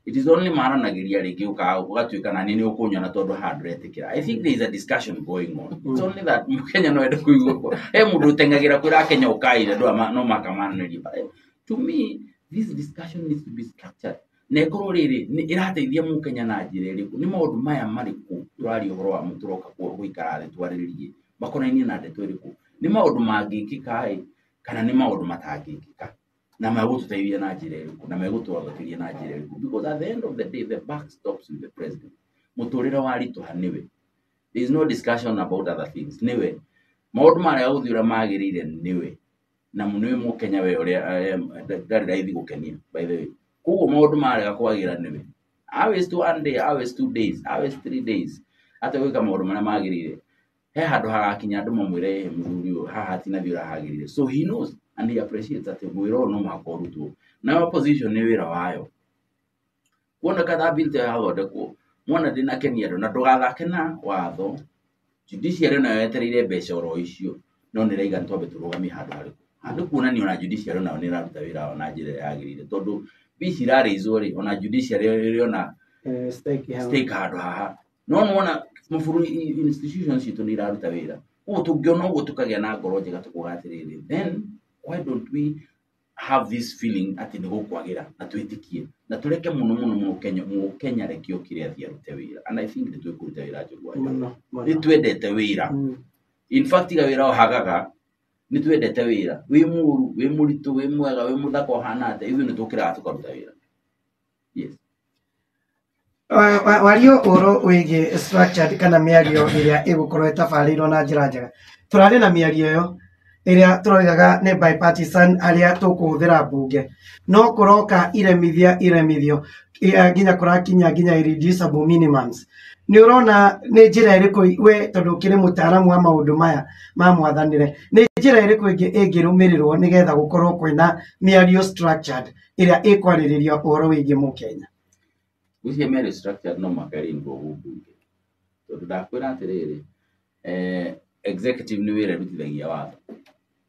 It is only maranagĩria rĩngĩ ũgatuĩka nani nĩ ũkũnyona, tondũ haha ndũretĩkĩra. I think there is a discussion going on. It's only that mũkenya no ende kũigua he mũndũ ũteng'agĩra kwĩra Kenya ũkaire, andũ aya no makamanĩria. But to me, this discussion needs to be structured, na ĩkorwo rĩrĩ nĩ ĩrateithia mũkenya na njĩra ĩrĩkũ, nĩ maũndũ maya marĩkũ tũraria ũhoro wamo, tũroka gũikara thĩ twarĩrĩrie makonainie na ndeto ĩrĩkũ, nĩ maũndũ mangĩkĩka ĩ kana nĩ maũndũ matangĩkĩka, na megũtũteithia na njĩra ĩrĩkũ, na megũtwambatĩria na njĩra ĩrĩkũ, because at the end of the day the buck stops with the president. Mũtũrĩre waritũha nĩwe. There is no discussion about other things. Nĩwe maũndũ marĩa gũthiĩ ũrĩa magĩrĩire nĩwe, na nĩwe mũkenya we ũrĩa ndarĩ raithi gũkenia, by the way. Koguo maũndũ marega kwagĩra nĩwe. I waste one day, I waste 2 days, I waste 3 days ategwĩka maũndũ marĩa magĩrĩire, he handũ hagakinya andũ mamwĩre, "Ĩ, mũthuri ũyũ, haha hatinathiĩ ũrĩa hagĩrĩire." So he knows and he appreciates atĩ wĩra ũyũ no mũhaka ũrutwo. Nayo opposition nĩ wĩra wayo kuoneka ta bill ta yathondekwo mwana ndĩnakenia andũ, na ndũgathake na watho. Judiciary nayo yetereire mbeca oro icio, no nĩ raiga twambe tũrũgamie handũ harĩkũ handũ, kuonania ona judiciary nayo nĩ ĩraruta wĩra wao na njĩra ĩrĩa yagĩrĩire, tondũ mbia ici irarĩizwo rĩ, ona judiciary ĩrĩ ona stake hau. Stake handũ haha, no nĩwona mabũrũri institutions citũ nĩ iraruta wĩra. Koguo tũngĩona ũguo tũkagĩa na ngoro njega, tũkuga atĩrĩrĩ, then why don't we have this feeling atĩ nĩ gũkwagĩra, na twĩtĩkie na tũreke mũno mũno mũno Kenya, mũkenya reke okire athiĩ arute wĩra. And I think nĩ twĩkũruta wĩra njũgũ. Mũno mũno. Nĩ twendete wĩra. In fact, tiga wĩra ũhagaga, nĩ twendete wĩra, wĩ mũru, wĩ mũritũ, wĩ mwega, wĩ mũthaka, ũhana atĩa, ithuĩ nĩ tũkĩraga tũkaruta wĩra, yes. Wario ũhoro wĩgiĩ structured kana mĩario ĩrĩa ĩgũkorwo ĩtabarĩirwo na njĩra njega. Tũrarĩ na mĩario ĩyo ĩrĩa tũroigaga nĩ bipartisan, harĩa tũkũhũthĩra mbunge, no kũroka iremithia iremithio nginya kũrakinya nginya irreducible minimums. Nĩ ũrona nĩ njĩra ĩrĩkũ we, tondũ ũkĩrĩ mũtaaramu wa maũndũ maya ma mwathanĩre, nĩ njĩra ĩrĩkũ ĩngĩ ĩngĩrũmĩrĩrwo nĩgetha gũkorwo kwĩna mĩario structured ĩrĩa ĩkwarĩrĩria ũhoro wĩgiĩ mũkenya? Ngwĩciria mĩario structured no mũhaka ĩringwo mbunge, tondũ ndakwĩra atĩrĩrĩ, executive nĩ wĩra ĩrutithagia watho,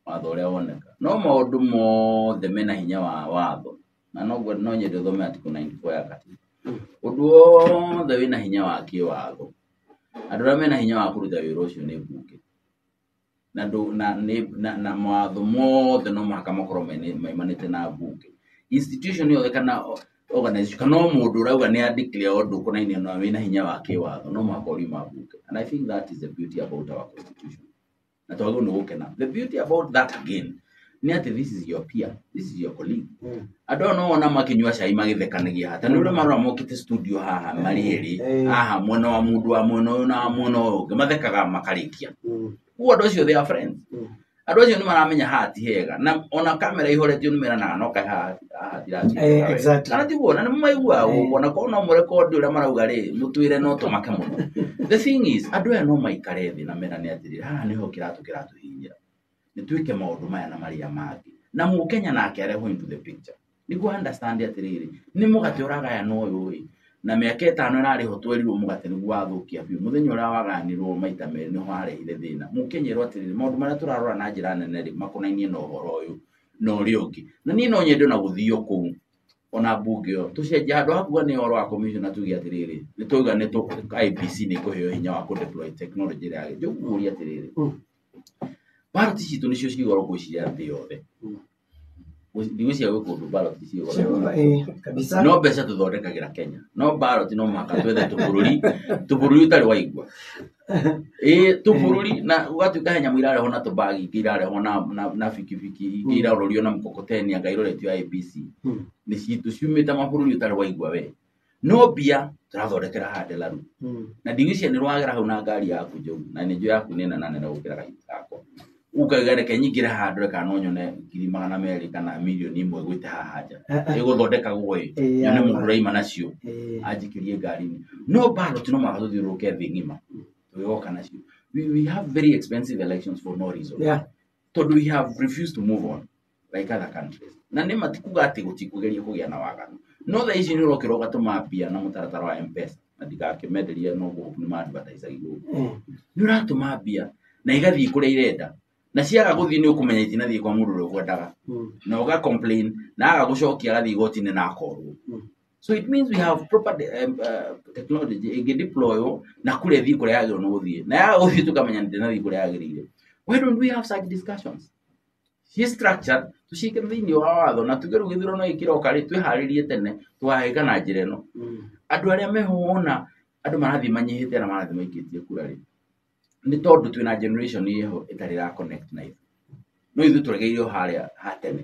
watho ũrĩa woneka, no maũndũ mothe mena hinya wa watho. Na noguo no nyende ũthome article 94 ya katiba. Ũndũ wothe wĩna hinya wa kĩwatho, andũ arĩa mena hinya wa kũruta wĩra ũcio nĩ mbunge. Na ndũ, na, nĩ, na, na mawatho mothe no mũhaka makorwo maimanĩte na mbunge. Institution yothe kana organization kana o mũndũ ũrauga nĩ a declare ũndũ ũkonainie na wĩna hinya wa kĩwatho no mũhaka ũriuma mbunge. And I think that is the beauty about our constitution. Na twagĩrĩirwo nĩ gũkena. The beauty about that again nĩ atĩ this is your peer, this is your colleague. Andũ aya no wona makĩnyua cai magĩthekanagia haha. Ta nĩ ũrĩa marora mokĩte studio haha marĩ erĩ, haha mwena wa mũndũ wa mwena ũyũ na wa mwena ũyũ ũngĩ, mathekaga makarĩkia. Koguo andũ acio they are friends. Andũ acio nĩ maramenya haha ti hega. Na ona kamera ihoretio nĩ meranaga no kaĩ haha haha tiratuĩka wega. Kana tiguo, na nĩ maiguaga ũguo, na korwo no mũrekondi ũrĩa marauga rĩ, mũtwĩre no tũmake mũno. The thing is, andũ aya no maikare thĩ na merane atĩrĩrĩ, haha nĩho kĩratũ kĩratũhinyĩra. Nĩ twĩke maũndũ maya na marĩa mangĩ. Na mũkenya nake arehwo into the picture. Nĩguo understand atĩrĩrĩ, nĩ mũgate ũragayana ũyũ ĩ, na mĩaka ĩtano ĩrarĩho twerirwo mũgate nĩguo wathũkia biũ. Mũthenya ũrĩa wagayanirwo maita merĩ nĩho warehire thĩna. Mũkenya erwo atĩrĩrĩ, maũndũ marĩa tũrarora na njĩra nene rĩ, makonainie na ũhoro ũyũ na ũrĩa ũngĩ. Na niĩ no nyende ona gũthiĩ kũu ona mbunge ĩyo tũcenjie handũ ha kuga nĩ ũhoro wa commission na tuge atĩrĩrĩ, nĩ twauga nĩ IEBC nĩ ĩkũheo hinya wa kũ-deploy technology ĩrĩa yagĩrĩire. Njũkũria atĩrĩrĩ, ballot citũ nĩcio ciĩ goro ngwĩciria thĩ yothe. Ndigwĩciria gwĩ kũndũ ballot ciĩ goro. Kabisa. No mbeca tũthondekagĩra Kenya. No ballot no mũhaka twethe tũbũrũri, tũbũrũri ũtarĩ waigua. Tũbũrũri na ũgatuĩka he nyamũ irarehwo na tũbagi, ingĩ irarehwo na bikibiki, ingĩ irarorio na mkokoteni, anga iroretio IEBC. Nĩ citũ ciumĩte mabũrũri ũtarĩ waigua we. No mbia tũrathondekera haha Delaru. Na ndigwĩciria nĩ ũragera hau na ngari yaku Njogu, na nĩ njũĩ yaku nĩ nene nene gũkĩra kahinda gakwa. Ukauga reke nyingĩre haha ndore kana no nyone ngiri magana merĩ kana mirioni ĩmwe gwĩte haha nja. Ĩgũthondeka guo ĩ, nyone mũndũ ũraima nacio, anjikĩrie ngari-inĩ. No ballot no mũhaka tũthiũrũrũke thĩ ng'ima, tũgĩgoka nacio. We have very expensive elections for no reason. Tondũ we have refused to move on like other countries. Na nĩ matikuga atĩ gũtikũgeria kũgĩa na waganu. No thaa ici nĩ ũrokĩra ũgatũma mbia na mũtaratara wa M-Pesa. Na ndigakĩmenderie no gũkũ nĩ ma-advertise gũkũ. Nĩ ũratũma mbia na igathiĩ kũrĩa irenda. Na ciaga gũthiĩ nĩ ũkũmenya itinathiĩ kwa mũndũ ũrĩa ũkwendaga. Na ũga complain na aga gũcokia agathiĩ igoti-inĩ na akorwo. So it means we have proper technology ĩngĩ deploywo na kũrĩa ĩthiĩ kũrĩa yagĩrĩirwo nĩ gũthiĩ. Na yaga gũthiĩ tũkamenya ndĩnathiĩ kũrĩa yagĩrĩire. Why don't we have such discussions? Ciĩ structured, tũciĩkĩre thĩinĩ wa watho na tuge rĩu gĩthurano gĩkĩ kĩroka rĩ, twĩharĩrie tene tũgagĩka na njĩra ĩno. Andũ arĩa meho wona andũ marathiĩ manyihĩte na marathiĩ maikĩtie kura rĩ, nĩ tondũ twĩna generation ĩho ĩtarĩ ĩra connect na ithuĩ. No ithuĩ tũregeire o harĩa ha tene.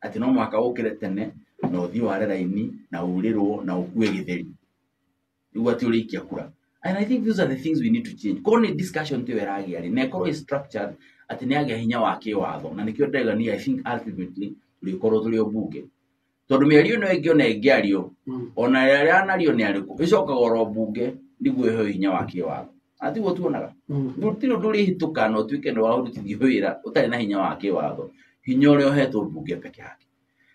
Atĩ no mũhaka ũkĩre tene na ũthiĩ ware raini na ũrĩrwo na ũkue gĩtheri nĩguo atĩ ũrĩikia kura. And I think those are the things we need to change. Korwo nĩ discussion tiyo ĩragĩa rĩ, na ĩkorwo ĩ structured atĩ nĩ yagĩa hinya wa kĩwatho, na nĩkĩo ndĩrauga niĩ I think ultimately tũrĩkorwo tũrĩ o mbunge. Tondũ mĩario ĩno ĩngĩ ona ĩngĩario, ona arĩa yanario nĩ arĩkũ, ĩcokaga oro mbunge nĩguo ĩheo hinya wa kĩwatho. Na tiguo tuonaga. Gũtirĩ ũndũ ũrĩhĩtũka na ũtuĩke nĩ warutithio wĩra ũtarĩ na hinya wa kĩwatho. Hinya ũrĩa ũhetwo mbunge peke yake.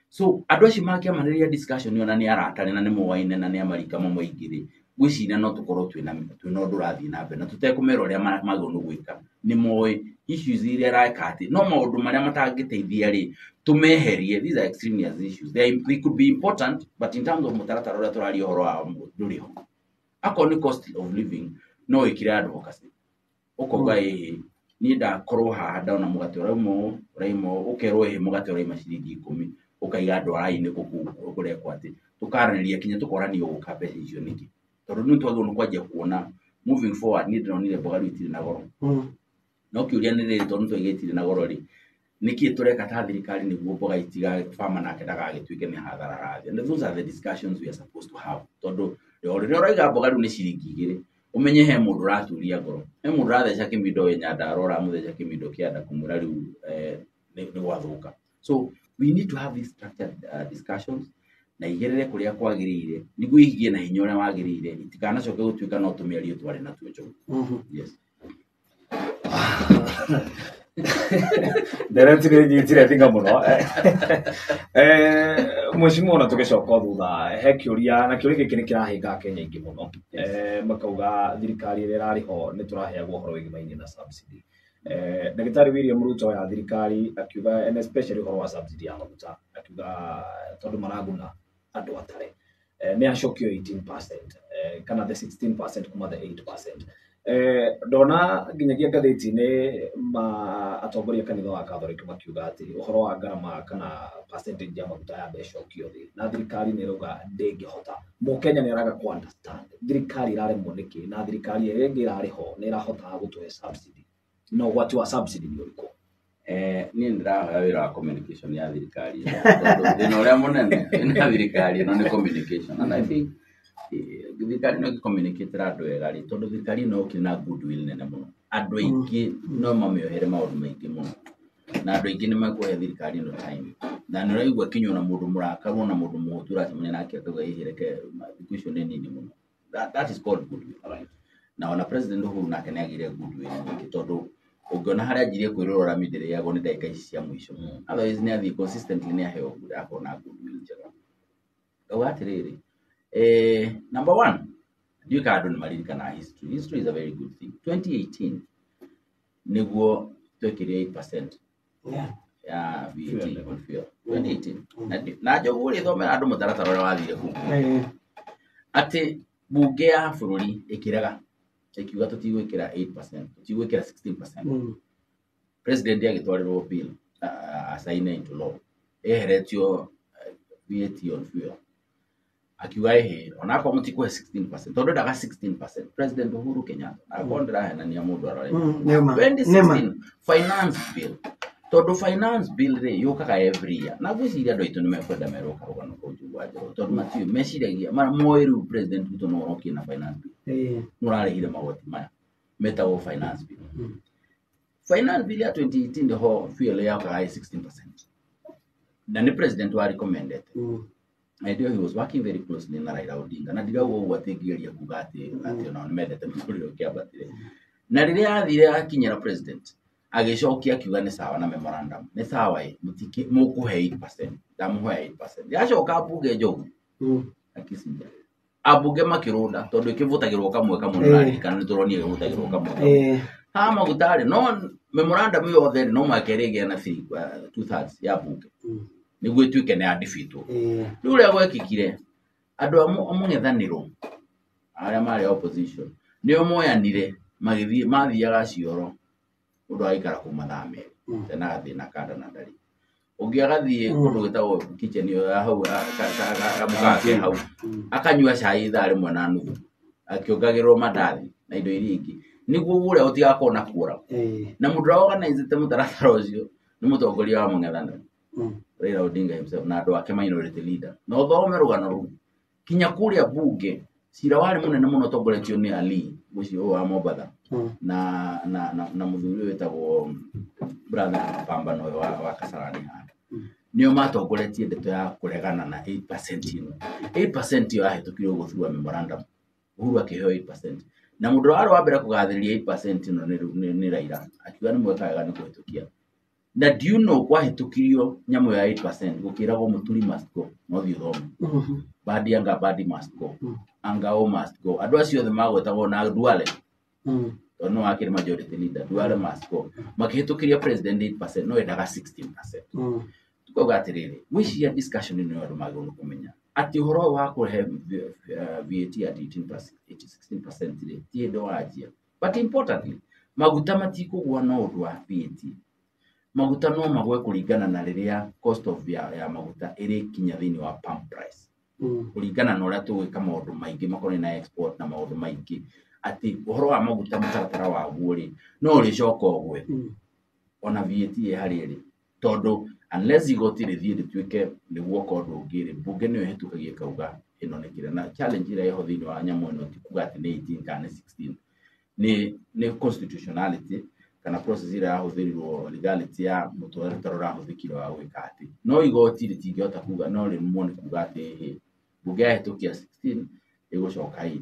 So andũ acio makĩamanĩrĩria discussion ĩyo na nĩ aratane na nĩ moaine na nĩ amarika mamwe aingĩ rĩ, ngwĩciria no tũkorwo twĩna ũndũ ũrathiĩ na mbere na tũtekũmera ũrĩa magĩrĩirwo nĩ gwĩka. Nĩ moĩ issues iria ĩreka atĩ, no maũndũ marĩa matangĩteithia rĩ, tũmeherie. These are extraneous issues. They could be important, but in terms of mũtaratara ũrĩa tũraria ũhoro wa ndũrĩ ho. Akorwo nĩ cost of living, no ĩkĩre advocacy. Ũkauga ĩhĩ, niĩ ndakorwo haha ndona mũgate ũrauma ũũ, ũraima ũũ, ũkerwo ĩhĩ mũgate ũraima ciringi ikũmi, ũkaiga andũ a raini gũkũ kũrekwo atĩ, tũkaranĩria kinya tũkorania ũgũka mbeca icio nĩkĩ. Tondũ nĩ twagĩrĩirwo nĩ kwanjia kuona moving forward, niĩ ndĩronire mboga rĩu itirĩ na goro. No kĩũria nĩ rĩrĩ, tondũ nĩ twaiga itirĩ na goro rĩ, nĩkĩ tũreka ta thirikari nĩguo mboga itiga farmer nake ndagagĩtuĩke nĩ hathara arathiĩ. And those are the discussions we are supposed to have. Tondũ o rĩrĩa ũraiga mboga rĩu nĩ ciringi igĩrĩ, ũmenye he mũndũ ũraturia ngoro, he mũndũ ũratheca kĩmindo wĩ Nyandarũa ũramũtheca kĩmindo kĩanda kũmwĩra rĩu nĩ gwathũka. So we need to have these structured discussions na igerere kũrĩa kwagĩrĩire nĩguo igĩe na hinya ũrĩa wagĩrĩire, itikanacoke gũtuĩka no tũmĩario twarĩ natuo Njogu. Yes. Ndereti nĩ nyitire thinga mũno. Mheshimiwa, ona tũgĩcoka thutha, he kĩũria, na kĩũria gĩkĩ nĩ kĩrahĩnga Kenya aingĩ mũno. Makauga thirikari ĩrĩa ĩrarĩ ho nĩ tũraheagwo ũhoro wĩgiĩ na subsidy. Ndagĩtarĩ William Ruto ya thirikari akiuga, and especially ũhoro wa subsidy ya maguta, akiuga tondũ maraguna andũ atare, nĩ acokio 18% kana the 16% kuma the 8%. Ndona nginyagia ngathĩti-inĩ ma atongoria a kanitha wa Catholic makiuga atĩ ũhoro wa ngarama kana percentage ya maguta ya ĩcokio thĩ, na thirikari nĩ ĩrauga ndĩngĩhota. Mũkenya nĩ araga ku understand thirikari ĩraremwo nĩkĩ, na thirikari ĩrĩa ĩngĩ ĩrarĩ ho nĩ ĩrahotaga gũtũhe subsidy, na ũgwati wa subsidy nĩ ũrĩkũ? Niĩ ndĩrahoya wĩra wa communication ya thirikari ĩno, tondũ thĩna ũrĩa mũnene wĩna thirikari ĩno nĩ communication, and I think thirikari ĩno ĩngĩcommunicatĩra andũ wega rĩ, tondũ thirikari ĩno yokire na goodwill nene mũno, andũ aingĩ no mamĩohere maũndũ maingĩ mũno, na andũ aingĩ nĩ mekũhe thirikari ĩno time, na nĩ ũraigua kinya ona mũndũ mũrakaru ona mũndũ mũhũtu ũracemania nake akauga, "Hihi reke thikũ icio nĩ nini mũno." That is called goodwill. Na ona President Uhuru nake nĩ agĩire goodwill nyingĩ, tondũ ũngĩona harĩa anjirie kwĩrora rami ndĩrĩagwo nĩ ndagĩka ici cia mũico. Otherwise nĩ athiĩ consistently, nĩ aheo good, akorwo na goodwill njega. Ngauga atĩrĩrĩ, number one, ndiũĩ kana andũ nĩ maririkanaga history. History is a very good thing. 2018 nĩguo twekĩrire 8% ya VAT Fuel. on fuel 2018. Na Njogu ũrĩthomera andũ mũtaratara ũrĩa wathire kũu, atĩ bunge ya bũrũri ĩkĩrega, ĩkiuga tũtigwĩkĩra 8%, tũtigwĩkĩra 16%. President agĩtwarĩrwo bill, asaine into law eheretio VAT on fuel, akiuga ĩhĩ, onakorwo mũtikũhe 16%, tondũ endaga 16%, President Uhuru Kenyatta, akorwo ndĩrahenania mũndũ arore. Nĩma nĩma. 2016 finance bill, tondũ finance bill rĩ yũkaga every year, na ngwĩciria andũ aitũ nĩ mekwenda merwo karũgano kau Njũgũ Njerũ, tondũ matiũĩ, meciragia moĩ rĩu President Ruto no ũrokie na finance bill, nĩ ũrarĩhire magoti maya metagwo finance bill. Finance bill ya 2018 nĩho fuel yokaga ĩ 16%, na nĩ president wa recommended. Na hĩndĩ ĩyo he was working very closely na Raila Odinga, na ndirauga ũguo atĩ ngĩgeria kuga atĩ onao nĩ mendete mũtũrĩre ũkĩambatire. Na rĩrĩa athire akinyĩra president, agĩcokia akiuga nĩ sawa, na memorandum nĩ sawa, ĩ mũtikĩ mũkũhe 8%, ndamũhoya 8%. Yacoka mbunge, Njogu, akicinja ambunge makĩrũnda, tondũ ĩkĩvũtagĩrwo kamwe kamwe. Nĩũraririkana nĩ tũronire ĩgĩvũtagĩrwo kamwe kamwe. Haha maguta rĩ, no memorandum yothe rĩ, no mũhaka ĩrĩgĩa na three, two thirds ya bunge nĩguo ĩtuĩke nĩ ya defeatwo. Rĩu ũrĩa gwekĩkire, andũ a mũng'ethanĩro arĩa marĩ opposition nĩo moyanire, magĩthiĩ, mathiaga cioro, mũndũ agaikara kũu mathaa 2, tena agathiĩ na kanda na ndarĩ ũngĩ agathiĩ kũndũ gwĩtagwo kitchen ĩyo ya hau kamũkawa ke hau, akanyua cai ithaa 1.5 akĩongagĩrĩrwo mandathi na indo iria ingĩ, nĩguo ũrĩa ũtigakorwo na kuora. Na mũndũ ũrĩa organizĩte mũtaratara ũcio nĩ mũtongoria wa mũng'ethanĩro, Raila Odinga himself, na andũ ake minority leader. Na ũthome rũgano rũu kinya kũrĩa bunge, cira warĩ mũnene mũno ũtongoretio nĩ Ali ũcio wa Mombatha na mũthuri ũyũ wĩtagwo brother Mapambano ũyũ wa Kasarani haha. Nĩo matongoretie ndeto ya kũregana na 8% ĩno. 8% ĩyo yahĩtũkire ũguo through a memorandum. Uhuru akĩheo 8%, na mũndũ ũrĩa warĩ wa mbere kũgathĩrĩria 8% ĩno nĩ Raila, akiuga nĩ mweka wega nĩ kũhĩtũkia. Na do you know kwahĩtũkirio nyamũ ya 8% gũkĩragwo Mũturi must go? No thiĩ ũthome. Badi anga Badi must go. Angao must go. Andũ acio othe magwetagwo na Duale, tondũ no wakĩrĩ majority leader, Duale must go. Makĩhĩtũkĩria president 8%, no endaga 16%. Tukauga atĩrĩrĩ, gwĩciria discussion ĩno andũ magĩrĩirwo nĩ kũmenya atĩ ũhoro ũyũ wa kũrehe VAT at 18%, 16% rĩ, ti hĩndĩ wanjia. But importantly, maguta matikũgũa no ũndũ wa VAT. Maguta no magwe kũringana na rĩrĩa cost of ya maguta ĩrĩkinya thĩinĩ wa pump price, kũringana na ũrĩa tũgwĩka maũndũ maingĩ makonainie na export na maũndũ maingĩ, atĩ ũhoro wa maguta mũtaratara waguo rĩ, no ũrĩcoka ũgwe ona VAT ĩ harĩa ĩrĩ, tondũ unless igoti rĩthiĩ rĩtuĩke nĩguoka ũndũ ũngĩ rĩ, bunge nĩyo ĩhĩtũkagia ĩkauga ĩno nĩ kĩrĩa. Na challenge ĩrĩa ĩho thĩinĩ wa nyamũ ĩno ti kuga atĩ nĩ 18 kana nĩ 16, nĩ constitutionality kana process ĩrĩa yahũthĩrirwo, legality ya mũtaratara ũrahũthĩkire wa gwĩka atĩ no igoti rĩtingĩhota kuga, no rĩremwo nĩ kuga atĩ ĩhĩ, bunge yahĩtũkia 16 ĩgũcoka 8.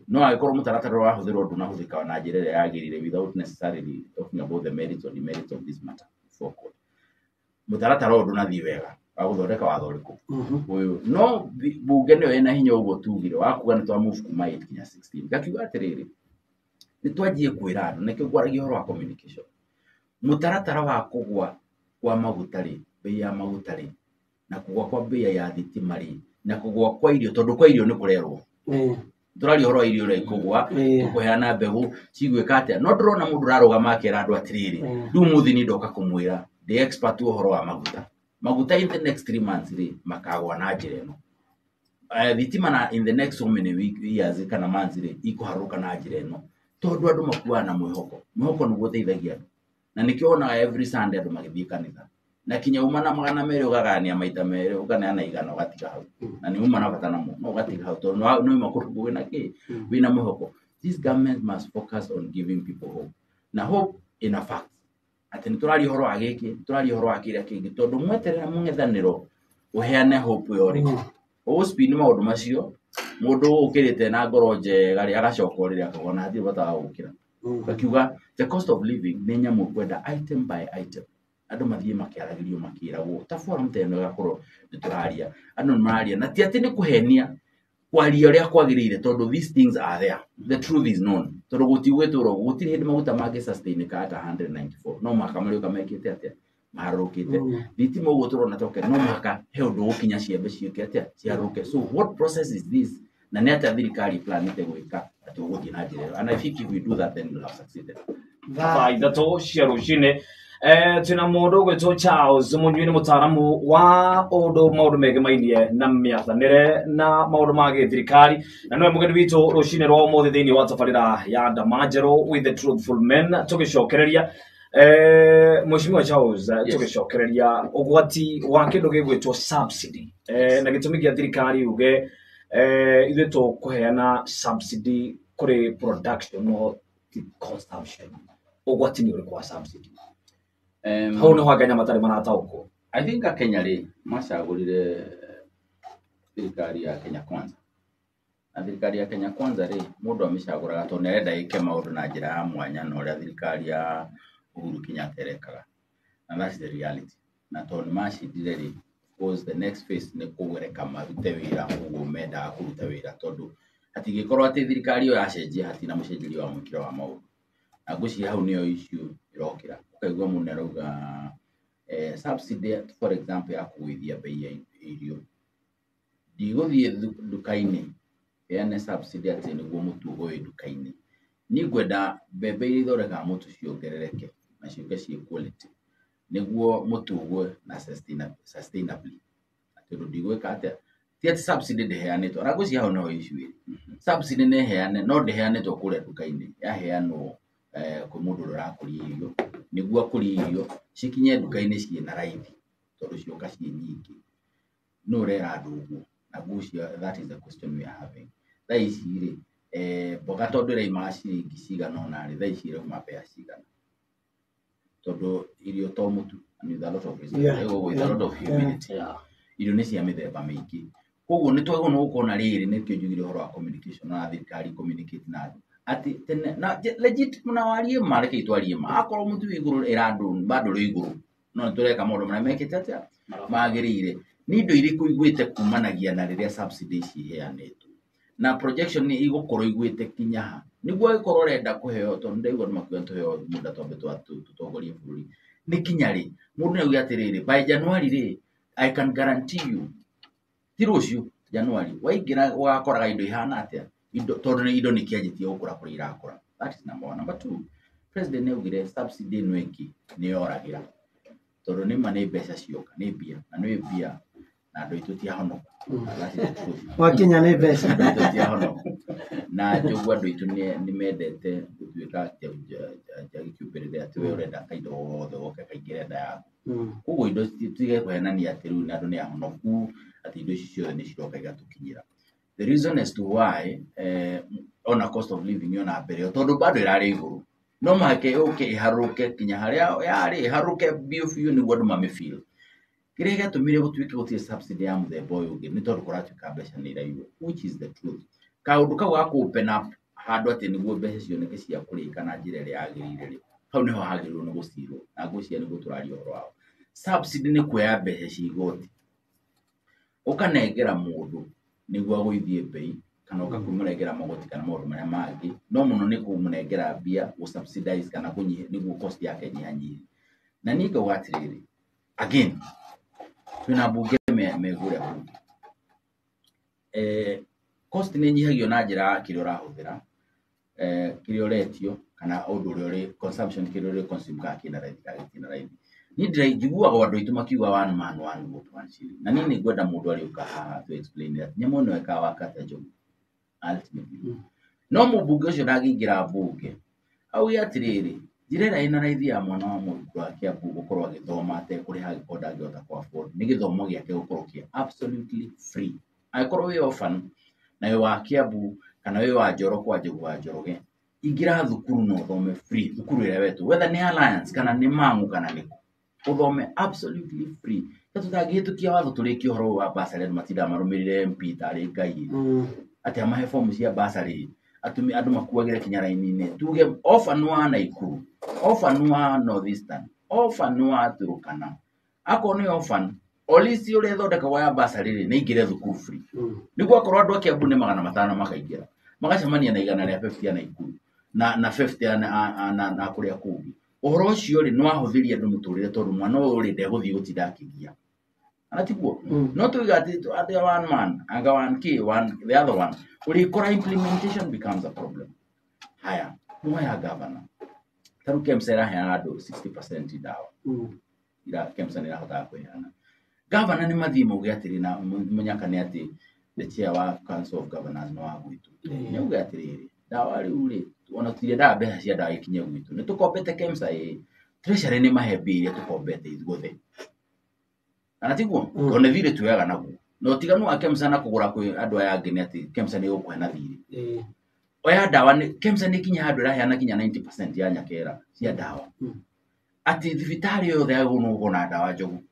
No angĩkorwo mũtaratara ũrĩa wahũthĩrwo ndũnahũthĩka na njĩra ĩrĩa yagĩrĩire, without necessarily talking about the merits or demerits of this matter before court, mũtaratara ũyũ ndũnathiĩ wega wa gũthondeka watho ũrĩkũ ũyũ. No bunge nĩyo ĩna hinya ũguo tugire wa kuga nĩ twa move kuma 8 nginya 16. Ngakiuga atĩrĩrĩ, nĩ twanjie kwĩra andũ, nĩkĩo ngwaragia ũhoro wa communication. Mũtaratara wa kũgwa kwa maguta rĩ, bei ya maguta rĩ, na kũgwa kwa bei ya thitima rĩ, na kũgwa kwa irio, tondũ kwa irio nĩ kũrerwo. Tũraria ũhoro wa irio ũrĩa ikũgwa, tũkũheana mbegũ cigwĩka atĩa, no ndĩrona mũndũ ũrarũgama akera andũ atĩrĩrĩ, rĩu mũthĩ niĩ ndoka kũmwĩra ndĩ expert ũhoro wa maguta. Maguta in the next 3 months rĩ, makagwa na njĩra ĩno. Thitima na in the next so many week, years kana months rĩ, ikũharũrũka na njĩra ĩno, tondũ andũ makuaga na mwĩhoko. Mwĩhoko nĩguo ũteithagia andũ, na nĩkĩo wonaga every Sunday andũ magĩthiĩ kanitha, na kinya uma na 200 ũgagania maita merĩ, ũkaneana 100 ũgatiga hau, na nĩ uma na bata namo, no ũgatiga hau tondũ nĩ uma kũndũ kwĩna kĩ, wĩna mwĩhoko. This government must focus on giving people hope, na hope in a fact atĩ nĩ tũraria ũhoro wa gĩkĩ, nĩ tũraria ũhoro wa kĩrĩa kĩngĩ, tondũ mweterera mũng'ethanĩro ũheane hope ĩyo rĩ, ũgũspin maũndũ macio, mũndũ ũkĩrĩte na ngoro njega rĩ, agacoka ũrĩrĩ akauga na hatirĩ bata wa gũkĩra. Akiuga the cost of living nĩ nyamũ ũkwenda item by item, andũ mathiĩ makĩaragĩrio makĩragwo ta forum ta ĩno ĩgakorwo nĩ tũraria, andũ nĩ mararia, na ti atĩ nĩ kũhenia, kwaria ũrĩa kwagĩrĩire, tondũ these things are there, the truth is known, tondũ gũtigwĩtũra ũguo, gũtirĩ hĩndĩ maguta mangĩ sustain ka ata 194, no mũhaka marĩũka mekĩte atĩa, maharũrũkĩte. Thitima ũguo tũrona toke, no mũhaka he ũndũ ũgũkinya ciembe ciũke atĩa, ciharũrũke. So what process is this, na nĩ atĩa thirikari planĩte gwĩka atĩ ũgũthiĩ na njĩra ĩyo? And I think if we do that, then we'll have succeeded. Thaa 3 cia rũcinĩ, twĩna mũndũ ũgwĩtwo Charles Mũnyui, nĩ mũtaaramu wa ũndũ maũndũ megemainie na mĩathanĩre na maũndũ ma gĩthirikari, na nĩwe mũgeni witũ rũcinĩ rwa ũmũthĩ thĩinĩ wa tabarĩra ya Ndama Njerũ with the Truthful Men. Tũgĩcokereria, Mheshimiwa Charles, tũgĩcokereria ũgwati wa kĩndũ gĩgwĩtwo subsidy, na gĩtũmi gĩa thirikari yuge, ithuĩ tũkũheana subsidy kũrĩ production no ti consumption, ũgwati nĩ ũrĩkũ wa subsidy? Hau nĩho Akenya matarĩ marataũkwo. I think Akenya rĩ, macagũrire thirikari ya Kenya Kwanza, na thirikari ya Kenya Kwanza rĩ, mũndũ amĩcagũraga tondũ nĩ arenda ĩke maũndũ na njĩra ya mwanya na ũrĩa thirikari ya Uhuru Kenyatta ĩrekaga, na that's the reality. Na tondũ nĩ macindire rĩ, of course the next phase nĩ kũgereka marute wĩra ũguo mendaga kũruta wĩra, tondũ hatingĩkorwo atĩ thirikari ĩyo yacenjia hatina mũcenjerio wa mwĩkĩre wa maũndũ. Na ngwĩciria hau nĩyo issue ĩrokĩra, ũkaigua mũndũ arauga, subsidy for example ya kũgũithia bei ya irio, ndigũthiĩ nduka-inĩ heane subsidy atĩ nĩguo mũtu ũgũe nduka-inĩ. Niĩ ngwenda mbembe iria ithondekaga mũtu ciongerereke na ciũke ciĩ quality, nĩguo mũtu ũgũe na sustainably, tondũ ndigwĩka atĩa, ti atĩ subsidy ndĩheanĩtwo. Na ngwĩciria hau nĩho issue ĩrĩ. Subsidy nĩ heane, no ndĩheanĩtwo kũrĩa nduka-inĩ, yaheanwo kwĩ mũndũ ũrĩa ũrakũria irio, nĩguo akũrie irio cikinye nduka-inĩ ciĩ na raithi, tondũ cioka ciĩ nyingĩ. Nũ ũrera andũ ũguo? Na ngwĩciria that is the question we are having thaa ici rĩ. Mboga tondũ ĩraimaga ciringi cigana ũna rĩ, thaa ici ĩrauma mbea cigana? Tondũ irio to mũtu, and with a lot of reason, with a lot of humility, irio nĩ cia mĩthemba mĩingĩ, koguo nĩ twagĩrĩirwo nĩ gũkorwo na rĩrĩ, nĩkĩo njugire ũhoro wa communication na thirikari communicate na andũ atĩ tene na legit na warie ma, rekei twarie ma, akorwo mũtu wĩ igũrũ ĩra andũ bado rĩ igũrũ, no nĩ tũreka maũndũ marĩa mekĩte atĩa magĩrĩire. Nĩ indo irĩkũ igwĩte kumanagia na rĩrĩa subsidy ici iheanĩtwo, na projection nĩ igũkorwo igwĩte kinya ha, nĩguo angĩkorwo ũrenda kũheo, tondũ ndaigua andũ makiuga tũheo mũda twambe tũtongorie bũrũri, nĩ kinya rĩ mũndũ nĩ auge atĩrĩrĩ, by January rĩ, I can guarantee you, ti rũciũ January waingĩra ũgakoraga indo ihana atĩa, indo tondũ nĩ indo nĩ kĩanjĩtie gũkũra kũrĩa irakũra. That is number one. Number two, president nĩ augire subsidy ĩno ĩngĩ nĩ yoragĩra, tondũ nĩ ma nĩ mbeca cioka, nĩ mbia, na nĩ mbia, na andũ aitũ ti ahonoku. That is the truth. Wakinya nĩ mbeca. Andũ aitũ ti ahonoku, na njogu andũ aitũ nĩ mendete gũtuĩka njagi kĩũmbĩrĩre, atĩ we ũrenda kaindo gothe goke kaingĩre nda yaku. Koguo indo tutige kũhenania atĩ rĩu andũ nĩ ahonoku, atĩ indo ici ciothe nĩ ciroka igatũkinyĩra. The reason as to why ona cost of living yona mbere ĩyo, tondũ bado ĩrarĩ igũrũ, no mũhaka yũke ĩharũrũke kinya harĩa yarĩ, ĩharũrũke biũ biũ nĩguo andũ mamĩfeel. Kĩrĩa gĩatũmire gũtuĩke gũtirĩ subsidy ya mũthemba ũyũ ũngĩ nĩ tondũ kũratuĩka mbeca nĩ iraiywo, which is the truth. Kaũndũ kau ga kũ open up handũ atĩ nĩguo mbeca cioneke cia kũrĩka na njĩra ĩrĩa yagĩrĩire rĩ, hau nĩho hagĩrĩirwo nĩ gũcirwo, na ngwĩciria nĩguo tũraria ũhoro wao. Subsidy nĩ kuoya mbeca cia igoti ũkanengera mũndũ nĩguo agũithie bei. Kana ũka kũmũnengera magoti kana maũndũ marĩa mangĩ, no mũno nĩ kũmũnengera mbia gũ subsidize kana kũnyihia nĩguo cost yake nyihanyihe. Na niĩ ngauga atĩrĩrĩ, again twĩna mbunge me kũrĩa bunge, cost nĩ ĩnyihagio na njĩra ya kĩrĩa ũrahũthĩra, kĩrĩa ũretio kana ũndũ ũrĩa ũrĩ consumption, kĩrĩa ũrĩ consume, kana kĩna raithi kana gĩtirĩ raithi. Niĩ ndĩra njiguaga andũ aitũ makiuga one man one vote one shilling, na niĩ nĩ ngwenda mũndũ arĩũka haha to explain atĩ nyamũ ĩno ĩkaga wakata njogu ultimately. No mũmbunge ũcio ndangĩingĩra mbunge auge atĩrĩrĩ, njĩra ĩrĩa ĩna raithi ya mwana wa mũrutwo wa Kiambu gũkorwo agĩthoma atekũrĩha angĩkorwo ndangĩhota kũ afford nĩ gĩthomo gĩake gũkorwo kĩ absolutely free. Angĩkorwo wĩ orphan na wĩ wa Kiambu kana wĩ wa Njoro kwa Njogu wa Njoroge, ingĩra thukuru na ũthome free, thukuru ĩrĩa wetwo whether nĩ Alliance kana nĩ Mang'u kana nĩkũ, ũthome absolutely free. Ta tũtangĩhĩtũkia watho tũrĩkie ũhoro ũyũ wa bursary, andũ matindaga marũmĩrĩire MP tarĩ Ngai atĩ amahe fomu cia bursary, atumi andũ makuagĩre kinya raini-inĩ. Tuge orphan wa Naikuru, orphan wa North Eastern, orphan wa Turkana, akorwo nĩ orphan o list ũrĩa ĩthondekagwo ya bursary rĩ, nĩ aingĩre thukuru free. Nĩguo akorwo andũ a Kiambu nĩ 500 makaingĩra magacemania na 150 ya Naikuru na 50 ya na kũrĩa kũngĩ. Ũhoro ũcio rĩ, nĩ wahũthĩria andũ mũtũrĩre, tondũ mwana ũyũ rĩ, ndegũthiĩ gũtinda akĩgia ana tiguo. No tuiga atĩ one man anga one k one the other one, ũrĩkora implementation becomes a problem. Haya, nĩwoya governor, ta rĩu KEMSA ĩraheana andũ 60% ndawa. Ira KEMSA nĩ ĩrahotaga kũheana. Governor nĩ mathiĩ mauge atĩrĩ, na mũnyaka nĩ atĩ the chair wa Council of Governors nĩ wa gwitũ, nĩ auge atĩrĩrĩ, ndawa rĩu rĩ, ona tũtirendaga mbeca cia ndawa ikinye gwitũ, nĩ tũkombete KEMSA, ĩ treasury nĩ mahe mbia iria tũkombete ithuothe, kana tiguo? Tondũ nĩ thirĩ tuoyaga naguo, na ũtiganu wa KEMSA na kũgũra kwĩ andũ aya angĩ nĩ atĩ KEMSA nĩ ĩgũkũhe na thirĩ. Oya ndawa, nĩ KEMSA nĩ ikinya handũ ĩraheana nginya 90% ya nyakera cia ndawa, atĩ thibitarĩ yothe yagĩrĩirwo nĩ gũkorwo na ndawa njogu,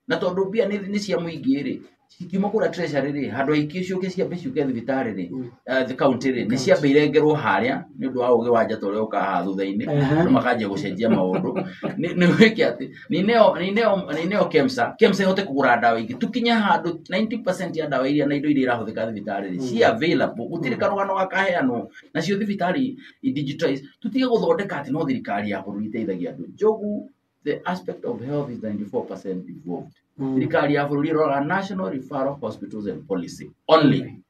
na tondũ mbia nĩ cia mũingĩ rĩ, cikiuma kũrĩa treasury rĩ, handũ haingĩ ciũke ciambe ciũke thibitarĩ rĩ, the county rĩ, nĩ ciambe irengerwo harĩa nĩ ũndũ wa ũgĩ wa njata ũrĩa ũkaga haha thutha-inĩ. Andũ makanjia gũcenjia maũndũ nĩ gwĩke atĩ nĩ ineo KEMSA ĩhote kũgũra ndawa ingĩ, tũkinye handũ 90% ya ndawa iria na indo iria irahũthĩka thibitarĩ rĩ, ci available, gũtirĩ karũgano gakaheanwo nacio thibitarĩ i digitize, tũtige gũthondeka atĩ no thirikari ya bũrũri iteithagia andũ. Njogu, the aspect of health is 94% devolved. Thirikari ya bũrũri ĩroraga national referral hospitals and policy only.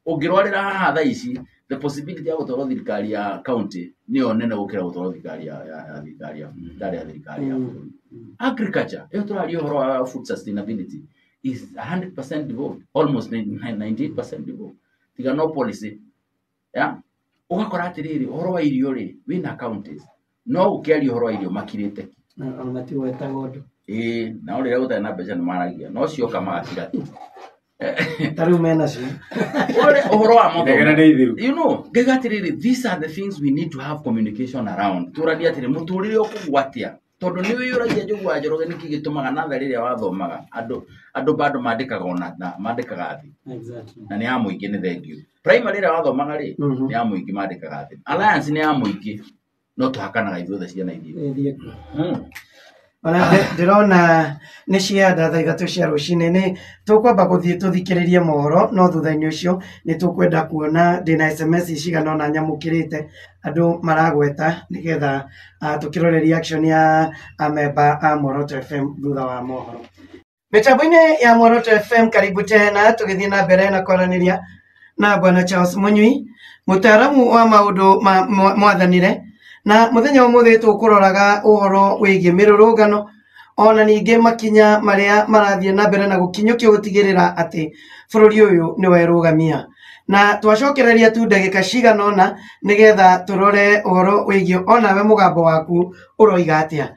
Ũngĩrwarĩra haha thaa ici, the possibility ya gũtwarwo thirikari ya county nĩyo nene gũkĩra gũtwarwo thirikari ya thirikari ya thibitarĩ ya thirikari ya bũrũri. Agriculture ĩyo tũraria ũhoro wa food sustainability is 100% devolved, almost 98% devolved, tiga no policy ya ũgakora atĩrĩrĩ, ũhoro wa irio rĩ, wĩna counties, no ũkĩaria ũhoro wa irio makirĩte ki. Na ona matigwetaga ũndũ. Ĩĩ, nao rĩrĩa gũtarĩ na mbeca nĩ maragia, no cioka magakira ki. Ta rĩu menacio. Ũhoro wa mathomo. Inegene nĩ ithiru. Ngaiga atĩrĩrĩ, these are the things we need to have communication around. Tũranie atĩrĩ, mũtũrĩre ũkũgwa atĩa, tondũ nĩ wĩyũragia, Njogu wa Njoroge, nĩkĩ gĩtũmaga natharĩ ĩrĩa wathomaga andũ bado mandĩkaga ona na mandĩkaga thĩ, na nĩ ya mũingĩ, nĩ thengiũ. Primary ĩrĩa wathomaga rĩ, nĩ ya mũingĩ, mandĩkaga thĩ. Alliance nĩ ya mũingĩ, no tũhakanaga ithuothe ciana ithiĩ. Ĩthiĩ kuo. Ona ndĩrona nĩ cianda thaa 3 cia rũcinĩ, nĩ tũkwamba gũthiĩ tũthikĩrĩrie mohoro, no thutha-inĩ ũcio nĩ tũkwenda kuona ndĩna SMS cigana ũna nyamũkĩrĩte andũ maragweta, nĩgetha tũkĩrore reaction ya amemba a Muoroto FM thutha wa mohoro. Mĩtambo-inĩ ya Muoroto FM, karibu tena, tũgĩthiĩ na mbere na kwaranĩria na Bwana Charles Munyui, mũtaaramu wa maũndũ ma mwathanĩre, na mũthenya wa ũmũthĩ tũkũroraga ũhoro wĩgiĩ mĩrũrũngano ona ningĩ makinya marĩa marathiĩ na mbere na gũkinyũkio gũtigĩrĩra atĩ bũrũri ũyũ nĩ werũgamia, na twacokereria tu ndagĩka cigana ũna nĩgetha tũrore ũhoro wĩgiĩ onawe mũgambo waku ũroiga atĩa.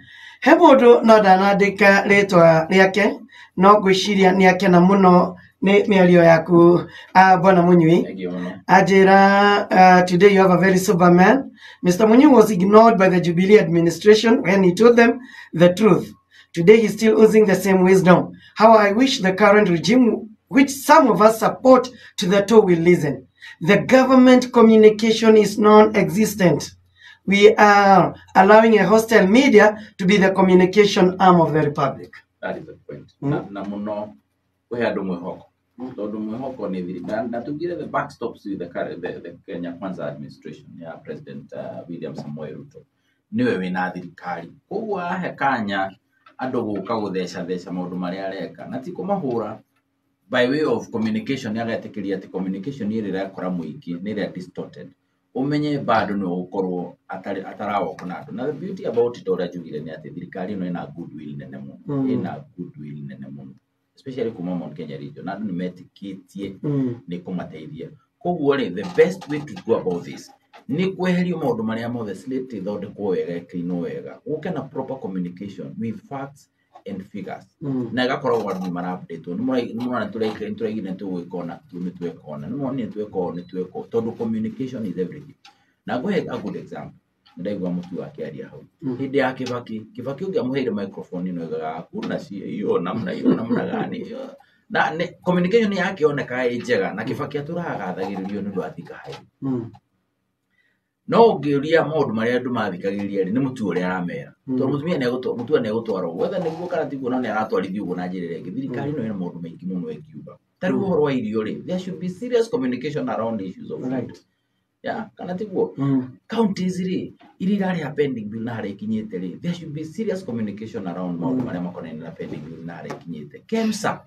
He mũndũ no ndanandĩka rĩtwa rĩake, no ngwĩciria nĩ akena mũno nĩ mĩario yaku, Bwana Munyui. Thank you mũno. Ajira, today you have a very sober man. Mr. Munyui was ignored by the Jubilee administration when he told them the truth. Today he's still using the same wisdom. How I wish the current regime, which some of us support to the toe, will listen. The government communication is non-existent. We are allowing a hostile media to be the communication arm of the republic. That is the point. Na mũno kũhe andũ mwĩhoko. Tondũ mwĩhoko nĩ thirikari na tugire the back stops with the Kenya Kwanza administration ya President William Samoei Ruto nĩwe wĩna thirikari, koguo ahe kanya andũ gũka gũthecatheca maũndũ marĩa areka na ti kũmahũra by way of communication. Nĩ agetĩkĩria atĩ communication ĩrĩa ĩrakora mũingĩ nĩ ĩrĩa distorted, ũmenye bado nĩ ũgũkorwo atarawoko na andũ. Na the beauty about it, ũrĩa njugire, nĩ atĩ thirikari ĩno ĩna goodwill nene mũno. Ĩna goodwill nene mũno, especially kuma Mount Kenya region, na andũ nĩ metĩkĩtie nĩ kũmateithia. Koguo rĩ, the best way to go about this nĩ kweherio maũndũ marĩa mothe, slate ĩthondekwo wega, ĩcleanwo wega, gũke na proper communication with facts and figures, na ĩgakoragwo andũ nĩ mara-update-wo. Nĩ mũrona nĩ tũraigire nĩ tũgwĩka ũna, nĩ tweka ũna, nĩ muonire nĩ tweka ũũ, nĩ tweka ũũ, tondũ communication is everything. Na ngũhe a good example. Nĩ ndaigua Mũtua akĩaria hau hĩndĩ ya Kibaki. Kibaki ũngĩamũheire microphone ĩno ĩgaga kuna hiyo namna hiyo namna gani hiyo, na communication yake yonekaga ĩ njega, na Kibaki atũraga gathagĩrĩrio nĩ ũndũ wa Thika Highway. No ũngĩũria maũndũ marĩa andũ mathikagĩrĩria rĩ, nĩ Mũtua ũrĩa aramera, tondũ mũtumia Mũtua nĩegũtwarwo wetha nĩguo kana tiguo, no nĩ aratwarithio ũguo na njĩra ĩrĩa ĩngĩ. Thirikari ĩno ĩna maũndũ maingĩ mũno ĩngiuga. Ta rĩu ũhoro wa irio rĩ, there should be serious communication around issues of food. Yeah, kana tiguo? Counties rĩ, iria irarĩha pending bill na harĩa ikinyĩte rĩ, there should be serious communication around maũndũ marĩa makonainie na pending bill na harĩa ikinyĩte. KEMSA,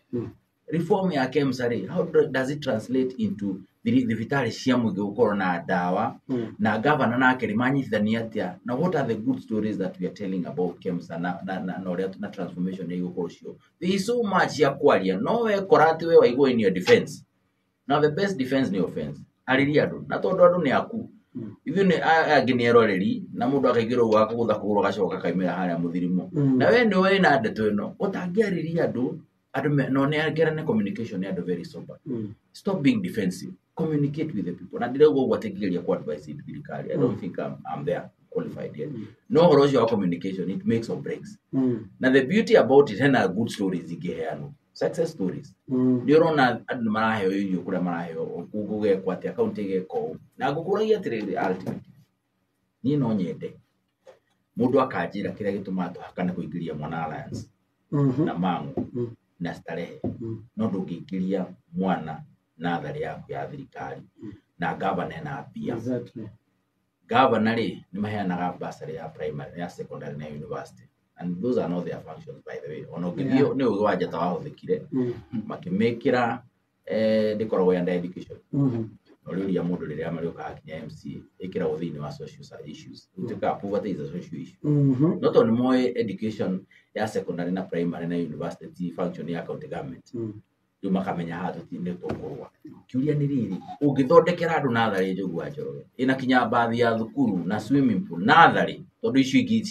reform ya KEMSA rĩ, how does it translate into thibitarĩ cia mũingĩ gũkorwo na ndawa? Na gavana nake rĩ, manyitithania atĩa, na what are the good stories that we are telling about KEMSA na ũrĩa na transformation ĩrĩa ĩgũkorwo cio? There is so much ya kwaria, no wekora atĩ we waigwo in your defense. Now the best defense nĩ offense. Arĩria andũ, na tondũ andũ nĩ aku, ithuĩ nĩ aya angĩ nĩ eroreri, na mũndũ akaingĩra ũguo akagũtha kũgũrũ, agacoka akaumĩra harĩa mũthirimo. Na we nĩ wĩna ndeto ĩno ũtangĩarĩria andũ, andũ no nĩangerane communication nĩ andũ very sober. Stop being defensive, communicate with the people. Na ndirauga ũguo atĩ ngĩgeria ku advise thirikari. I don't think I'm there qualified yet, no ũhoro ũcio wa communication, it makes or breaks. Na the beauty about it, hena good stories ingĩheanwo, success stories. Nĩ ũrona andũ nĩ maraheo irio kũrĩa maraheo, gũgekwo atĩa, kaunti ĩgeka ũũ. Na ngũkũragia atĩrĩrĩ, ultimately niĩ no nyende mũndũ akanjĩra kĩrĩa gĩtũmaga tũhakane kũingĩria mwana Alliance na Mang'u na Starehe, no ndũngĩingĩria mwana natharĩ yaku ya thirikari na gavana ena mbia. Gavana rĩ, nĩ maheanaga bursary ya primary, ya secondary na university, and those are not their functions, by the way. Ona ũngĩthiĩ nĩ ũgĩ wa njata wahũthĩkire makĩmĩkĩra, ndĩkoragwo under education. Ũrĩũria mũndũ rĩrĩa marĩũkaga kinya MCA, ĩkĩragwo thĩinĩ wa social issues. Gũtuĩkaga poverty is a social issue, no tondũ nĩ moĩ education ya secondary na primary na university ti function ya county government, rĩu makamenya haha nĩ tũkũrũa. Kĩũria nĩ rĩrĩ, ũngĩthondekera andũ natharĩ Njogu wa Njoroge ĩna kinya bathi ya thukuru na swimming pool natharĩ, tondũ icio ingĩ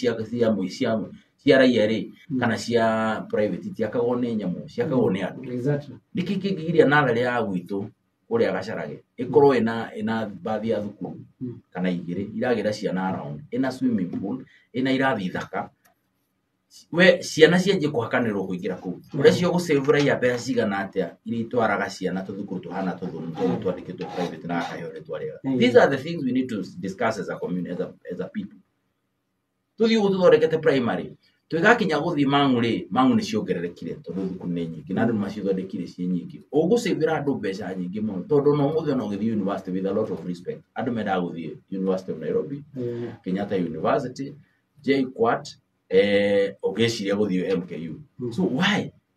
cia raia rĩ, kana cia private, itiakagwo nĩ nyamũ, ciakagwo nĩ andũ. Nĩkĩ kĩngĩgiria natharĩ ya gwitũ kũrĩa Gacarage ĩkorwo ĩna bathi ya thukuru kana igĩrĩ iragĩra ciana around, ĩna swimming pool, ĩna irathi thaka, we ciana cianjie kũhakanĩrwo kũingĩra kũu? Ũrĩa cio gũsave raia mbeca cigana atĩa iria itwaraga ciana tũthukuru tũhana tũthũnu tondũ twandĩkĩtwo private na gakaheo rĩtwa rĩega? These are the things we need to discuss as a community, as a people. Tũthiĩ ũguo tũthondekete primary, twĩgakinya gũthiĩ Mang'u rĩ, Mang'u nĩ ciongererekire tondũ thukuru nĩ nyingĩ na andũ nĩ macithondekire ciĩ nyingĩ. Ũgũcĩvĩra andũ mbeca nyingĩ mũno, tondũ ona ũmũthĩ ona ũgĩthiĩ university, with a lot of respect, andũ mendaga gũthiĩ University of Nairobi, Kenyatta University, JKUAT, ũgĩciria gũthiĩ MKU. So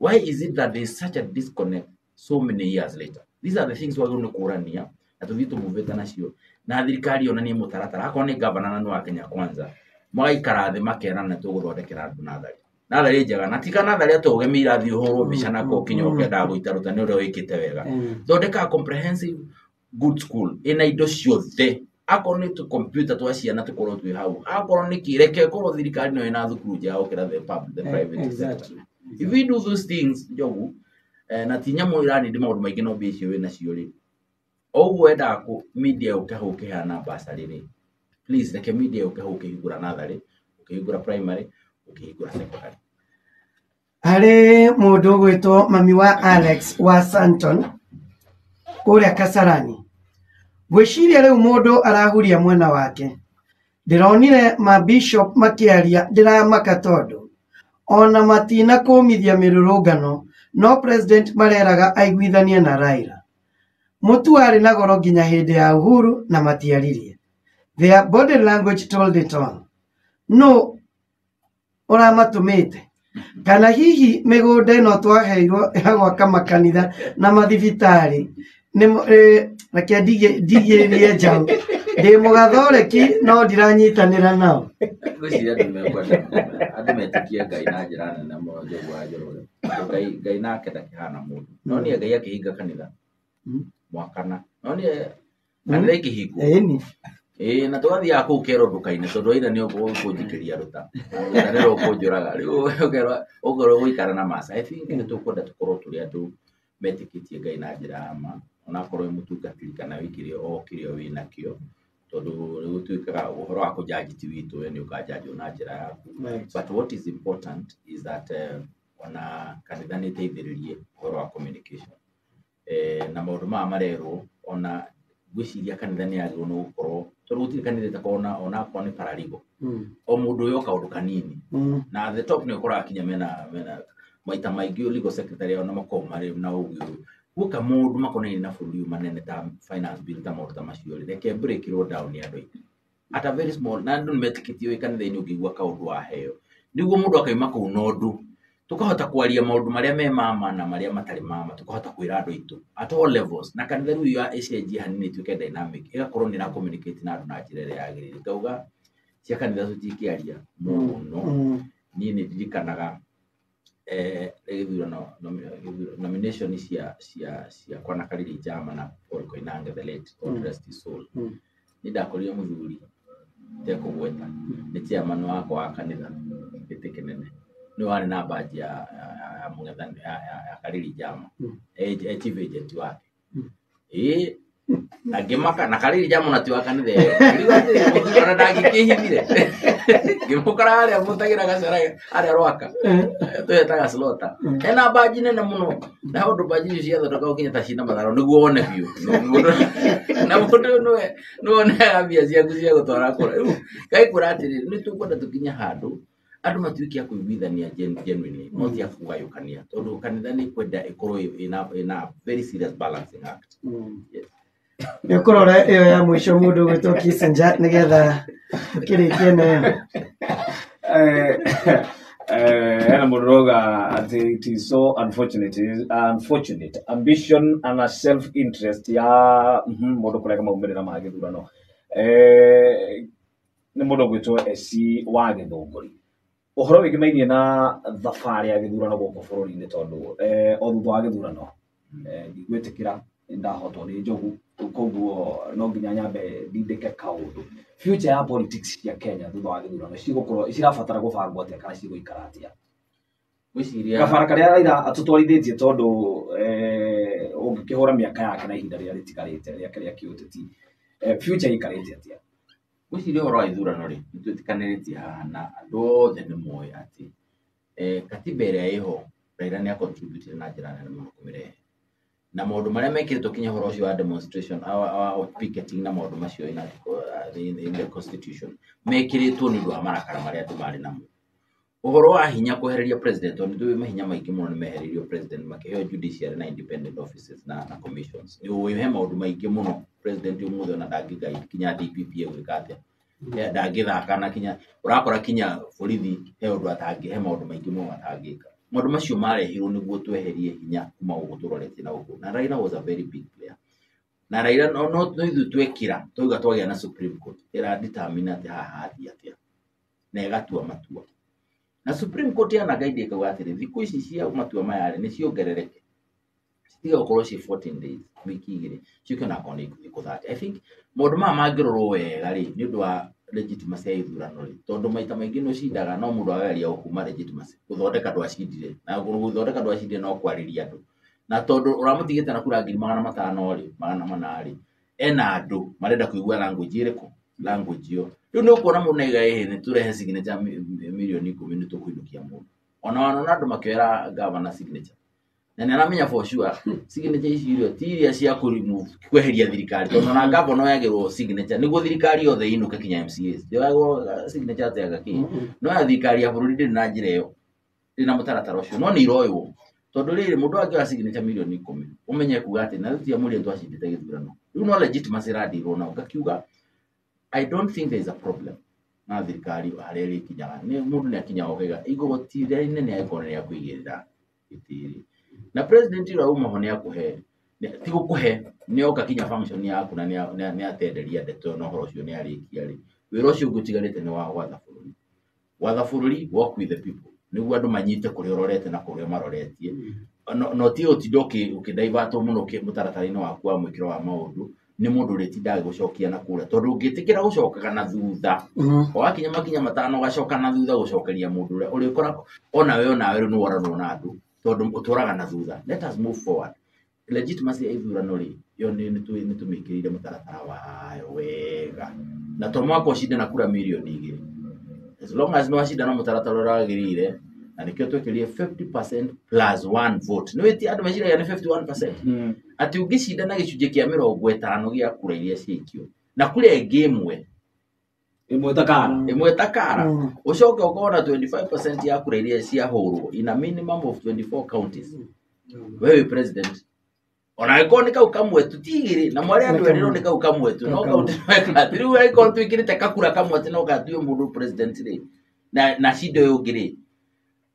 why is it that there is such a disconnect so many years later? These are the things wagĩrĩirwo nĩ kũrania na tũthiĩ tũmuvĩte nacio, na thirikari yonanie mũtaratara. Akorwo nĩ gavana na nĩ wa Kenya Kwanza, magaikara thĩ makerana tũgũthondekera andũ natharĩ, natharĩ njega, na tika natharĩ atĩ ũgeme irathi ũhũrwo mbica nako kinya ũkĩendaga gũitaruta nĩ ũrĩa wĩkĩte wega. Thondeka comprehensive good school ĩna indo ciothe, akorwo nĩ tũ computer twa ciana tũkorwo twĩ hau, akorwo nĩ kĩ, reke ĩkorwo thirikari no ĩna thukuru njega gũkĩra the private sector. If we do those things, Njogu, na ti nyamũ ĩranindi maũndũ maingĩ, no mbia icio wĩ nacio rĩ, o ũguo wendaga kũ media yũke hau ũkĩheana bursary rĩ, please reke media yũke hau ũkĩhingũra natharĩ, ũkĩhingũra primary, ũkĩhingũra secondary. Harĩ mũndũ ũgwĩtwo mami wa Alex wa Santon kũrĩa Kasarani, ngwĩciria rĩu mũndũ arahuria mwena wake. Ndĩronire ma bishop makĩaria, ndĩramaka tondũ ona matinakũmithia mĩrũrũngano. No president mareraga aiguithanie na Raila. Mũtu warĩ na goro nginya hĩndĩ ya Uhuru na matiaririe. Their body language told it all. No ũramatũmĩte? Kana hihi mĩgũnda ĩno twaheirwo ya gwaka makanitha na mathibitarĩ nĩ reke ndigĩrĩrie njaũ. Ndĩ mũgathoreki no ndiranyitanĩra nao. Ngwĩciria andũ mekwenda andũ metĩkie Ngai na njĩra nene mũno Njogu wa Njoroge. Tondũ Ngai nake ndakĩhana mũndũ. No niĩ Ngai akĩhinga kanitha mwakana. No niĩ kanitha ikĩhingwo. Ĩni. Ĩĩ na tũgathiaga kũu kerwo nduka-inĩ tondũ aira nĩ ũkũnjikĩria rũta. Rũta nĩ rũkũnjũraga. Rĩu ũkerwo ũgũikara na maca. I think nĩ tũkwenda tũkorwo tũrĩ andũ metĩkĩtie Ngai na njĩra ya ma. Onakorwo wĩ mũtungatĩri kana wĩ kĩrĩa o kĩrĩa wĩnakĩo. Tondũ nĩ gũtuĩkaga ũhoro wa kũnjanji ti witũ, we nĩ ũkanjanjwo na njĩra yaku. But what is important is that ona kanitha nĩ ĩteithĩrĩrie ũhoro wa communication. Na maũndũ maya marerwo ona ngwĩciria kanitha nĩ yagĩrĩirwo nĩ gũkorwo tondũ gũtirĩ kanitha ĩtakoragwo na onakorwo nĩ paralegal. O mũndũ ũyũ kaũndũ kanini. Na at the top nĩ ũkoraga kinya mena maita maingĩ legal secretary ona makoragwo marĩ na ũgĩ ũyũ. Guoka maũndũ makonainie na bũrũri ũyũ manene ta finance bill ta maũndũ ta macio rĩ, reke break-irwo down nĩ andũ aingĩ. At a very small, na andũ nĩ metĩkĩtie wĩ kanitha-inĩ ũngĩigua kaũndũ waheo. Nĩguo mũndũ akauma kũu na ũndũ. Tũkahota kwaria maũndũ marĩa me mama na marĩa matarĩ mama, tũkahota kwĩra andũ aitũ at all levels. Na kanitha rĩu ya ĩcenjie hanini ĩtuĩke dynamic, ĩgakorwo nĩ ĩra communicate na andũ na njĩra ĩrĩa yagĩrĩire. Ngauga cia kanitha tũtingĩaria mũno. Niĩ nĩ ndirikanaga gĩthurano nomination cia Kwana Kariri Njama na Paul Koinange the late, God rest his soul. Nĩ ndakorire mũthuri tekũgweta nĩ chairman wakwa wa kanitha gĩtĩ kĩnene, nĩ warĩ na badge ya mũng'ethanĩro ya Kariri Njama, chief agent wake. Ĩĩ na ngĩmaka na Kariri Njama ona ti wa kanitha ĩyo. Ngĩigua atĩrĩ, mũthuri ona ndangĩkĩhithire. Ngĩmũkora harĩa mũtagĩra gacara harĩa Rwaka twetaga slaughter. Ena badge nene mũno na ũndũ badge icio ciathondekagwo kinya ta cina matharũ nĩguo wone biũ. Na mũndũ ũyũ nĩwe onaga mbia ciaku cia gũtwara kũra. Rĩu Ngai kwĩra atĩrĩrĩ, nĩ tũkwenda tũkinye handũ andũ matuĩke a kũiguithania genuinely, no ti a kũgayũkania, tondũ kanitha nĩ kwenda ĩkorwo ĩna very serious balancing act. Yes. Nĩ ũkũrora ĩyo ya mũico mũndũ ũgwĩtwo Kissinger nĩgetha tũkĩrĩkie nayo. Hena mũndũ ũrauga atĩ it is so unfortunate ambition and a self interest ya mũndũ kũrega maumĩrĩra ma gĩthurano. Nĩ mũndũ ũgwĩtwo SC wa Gĩthũngũri. Ũhoro wĩgĩmainie na thabarĩ ya gĩthurano gũkũ bũrũri-inĩ tondũ o thutha wa gĩthurano ndigwĩtĩkĩra ndahotwo nĩ Njogu, koguo no nginya nyambe ndindĩke kaũndũ. Future ya politics cia Kenya thutha wa gĩthurano cigũkorwo cirabatara gũbangwo atĩa kana cigũikara atĩa? Ngwĩciria Kabara karĩa Raila atũtwarithĩtie tondũ ũngĩkĩhũra mĩaka yake na ihinda rĩrĩa rĩtigarĩte rĩake rĩa kĩũteti, future ĩikarĩte atĩa? Ngwĩciria ũhoro wa ithurano rĩ, nĩ twĩtĩkanĩrĩtie haha na andũ othe nĩ moĩ atĩ katiba ĩrĩa ĩho Raila nĩ a-contribute na njĩra nene mũno kũmĩrehe. Na maũndũ marĩa mekĩrĩtwo kinya ũhoro ũcio wa demonstration, wa picketing na maũndũ macio in the constitution mekĩrĩtwo nĩ ũndũ wa marakara marĩa andũ marĩ namo. Ũhoro wa hinya kwehereria president, tondũ nĩ tũĩ mahinya maingĩ mũno nĩ mehereirio president makĩheo judiciary na independent offices na commissions. Nĩ ũĩ he maũndũ maingĩ mũno president ũmũthĩ ona ndangĩguide kinya DPP egwĩka atĩa. Ndangĩthaka na kinya ũrakora kinya borithi he ũndũ atangĩ, he maũndũ maingĩ mũno atangĩka. Maũndũ macio marehirwo nĩguo tweherie hinya kuma gũkũ tũroretie na gũkũ. Na Raila was a very big player. Na Raila no ithuĩ twekĩra twauga twagĩa na Supreme Court ĩra determine atĩ haha hathiĩ atĩa na ĩgatua matua. Na Supreme Court yana guide ĩkauga atĩrĩ, thikũ ici cia matua maya rĩ, nĩ ciongerereke. Citiga gũkorwo ciĩ 14 days, wiki igĩrĩ, ciũke onakorwo nĩ thikũ 30. I think maũndũ maya mangĩrorwo wega rĩ, nĩ ũndũ wa legitimacy ya ithurano rĩ, tondũ maita maingĩ nĩ ũcindaga no mũndũ akageria gũkuma legitimacy, gũthondeka ndwacindire, na gũthondeka ndwacindire no kwarĩria andũ. Na tondũ ũramũtigĩte na kura 500,000 rĩ, 400 rĩ, ena andũ marenda kũigua language ĩrĩkũ? Language ĩyo. Rĩu nĩ ũkuona mũndũ nĩ aiga ĩhĩ, nĩ tũrehe signature 10,000,000 nĩ tũkũinũkia mũndũ. Ona wanona andũ makĩoera governor signature. Na nĩ aramenya for sure signature ici irio ti iria cia kũ remove kweheria thirikari, tondũ ona governor oyagĩrwo signature nĩguo thirikari yothe ĩinũke kinya MCAs. Ndĩoyagwo signature atĩ anga kĩ. No ya thirikari ya bũrũri ndĩrĩ na njĩra ĩyo, ndĩrĩ na mũtaratara ũcio, no nĩ iroywo. Tondũ rĩrĩ mũndũ angĩoya signature 10 milioni ũmenye kuga atĩ na rĩu ti amũrire twacindĩte gĩthurano. Rĩu no legitimacy ĩradirwo nao. Ngakiuga I don't think there is a problem na thirikari harĩa ĩrĩkinyaga. Nĩ mũndũ nĩ akinyaga ũkaiga igoti rĩrĩa inene angĩkorwo nĩ rĩa kũigĩrĩra gĩtĩ. Na president ũrĩa uma ho nĩ akũhe ti gũkũhe nĩ oka kinya function yaku na nĩ atenderia ndeto na ũhoro ũcio nĩ arĩkia rĩ. Wĩra ũcio ũngĩ ũtigarĩte nĩ wa gwatha bũrũri. Gwatha bũrũri, work with the people. Nĩguo andũ manyite kũrĩa ũrorete na kũrĩa maroretie. No ti ũtinda ũkĩdaivatwo mũno mũtaratara-inĩ waku wa mwĩkĩro wa maũndũ nĩ mũndũ ũrĩtindaga agĩgũcokia na kũrĩa tondũ ũngĩtĩkĩra gũcokaga na thutha wakinya makinya 5 ũgacoka na thutha gũcokeria mũndũ ũrĩa ũrĩkora onawe onawe rĩu nĩ woranwo na andũ tondũ ũtũraga na thutha. Let us move forward. Legitimacy ya ithurano rĩ, yo nĩ tũmĩkĩrĩire mũtaratara wayo wega na to mwaka ũcinde na kura 2 mirioni, as long as nĩ wacinda na mũtaratara ũrĩa wagĩrĩire, na nĩkĩo twekĩrire 50% plus one vote. Nĩ wĩti andũ meciragia nĩ 51%, atĩ ũngĩcinda na gĩcunjĩ kĩa 50 gĩa kura iria ciaikio na kura ĩngĩ ĩmwe ĩmwe ta kara ĩmwe ta kara, ũcoke ũkorwo na 25% ya kura iria ciahũrwo in a minimum of 24 counties, we wĩ president ona angĩkorwo nĩ kau kamwe tu ti igĩrĩ na mwarĩ andũ erĩ no nĩ kau kamwe tu no kaunti atĩ rĩu angĩkorwo twĩkĩrĩte kakura kamwe atĩ no gatue mũndũ president rĩ na cinda ũyũ ũngĩ rĩ,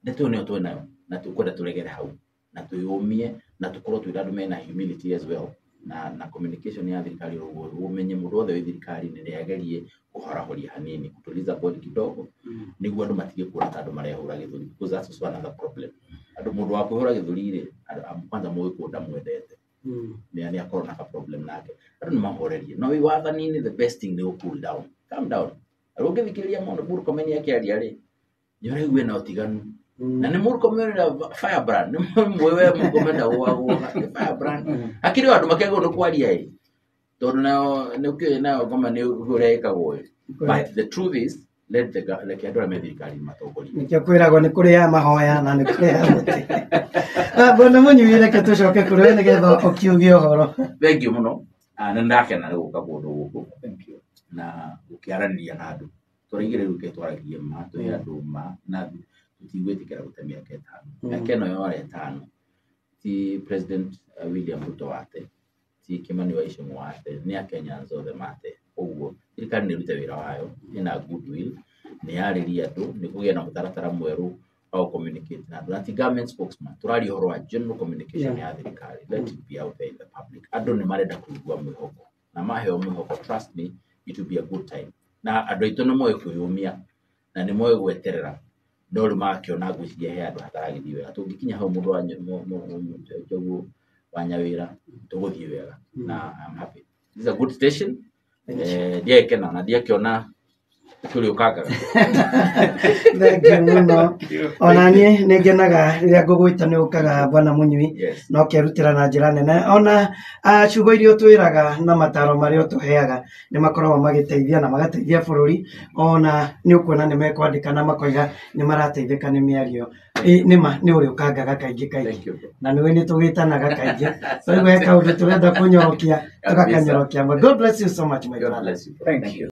ndeto ĩyo nĩyo twĩnayo na tũkwenda tũregere hau na twĩyũmie na tũkorwo twĩna andũ mena humility as well na communication ya thirikari ũguo ũmenye mũndũ wothe wĩ thirikari-inĩ nĩ agerie kũhorahoria hanini, kutuliza body kidogo, nĩguo andũ matige kuona ta andũ marehũra gĩthũri, because that's also another problem. Andũ mũndũ wa kwĩhũra gĩthũri rĩ, kwanza mũgĩkũyũ ndamwendete, nĩ akorwo na ka problem nake. Andũ nĩ mahorerie no wĩ wathani-inĩ, the best thing nĩ gũ cool down, calm down. Rĩu ũngĩthikĩrĩria mũndũ Murkomen akĩaria rĩ, nĩ ũraigua ena ũtiganu na nĩ Murkomen ũrĩa firebrand, nĩ mũĩ we Murkomen ndagũagũaga, nĩ firebrand. Hakĩrĩ o andũ makĩagĩrĩirwo nĩ kwaria ĩ tondũ nayo nĩ ũkĩũĩ nayo ngoma nĩ ũrĩa ĩkagwo ĩ, but the truth is let the reke andũ arĩa me thirikari matongorie. Nĩkĩo kwĩragwo nĩ kũrĩ ya mahoya na nĩ kũrĩ ya mũtĩ. Na bwana Mũnyui, reke tũcoke kũrĩ we nĩgetha ũkiuge ũhoro. Thank you mũno. Ah, nĩ ndakena nĩ gũka kũndũ gũkũ Thank you. Na gũkĩaranĩria na andũ tũraigire rĩu ke twaragie ma tũhe andũ ma na tũtigwĩtĩkĩra gũte mĩaka 5, mĩaka ĩno yora 5 ti President William Ruto wate, ti Kimani wa Ichung'wa wate, nĩ Akenyans othe mate. Ũguo thirikari nĩ ĩrute wĩra wayo ĩna goodwill, nĩ yarĩrie andũ, nĩ kũgĩa na mũtaratara mwerũ wa gũ-communicate na andũ na ti government spokesman, tũraria ũhoro wa general communication ya thirikari. Let it be out there in the public. Andũ nĩ marenda kũigua mwĩhoko na maheo mwĩhoko, trust me, it will be a good time. Na andũ aitũ nĩ moĩ kwĩyũmia na nĩ moĩ gweterera, no rĩu magakĩona ngwĩciria he andũ hataragĩthiĩ wega. Tũngĩkinya hau mũndũ wa Njogu wa Nyawĩra tũgũthiĩ wega na I'm happy. This is a good station. Ndiagĩkena na ndiakĩona tũrĩũkangaga. Thank you mũno. Ona niĩ nĩ ngenaga rĩrĩa ngũgwĩta nĩ ũkaga, bwana Mũnyui, na ũkerutĩra na njĩra nene. Ona ciugo iria ũtwĩraga na mataro marĩa ũtũheaga nĩ makoragwo magĩteithia na magateithia bũrũri. Ona nĩ ũkuona nĩ mekwandĩka na makoiga nĩ marateithĩka nĩ mĩario. Nĩma nĩ ũrĩũkangaga kaingĩ kaingĩ. Thank you. Na nĩwe nĩ tũgĩtanaga kaingĩ twaigua he kaũndũ tũrenda kũnyorokia tũgakanyorokia. God bless you so much, my God brother. bless you. Thank you.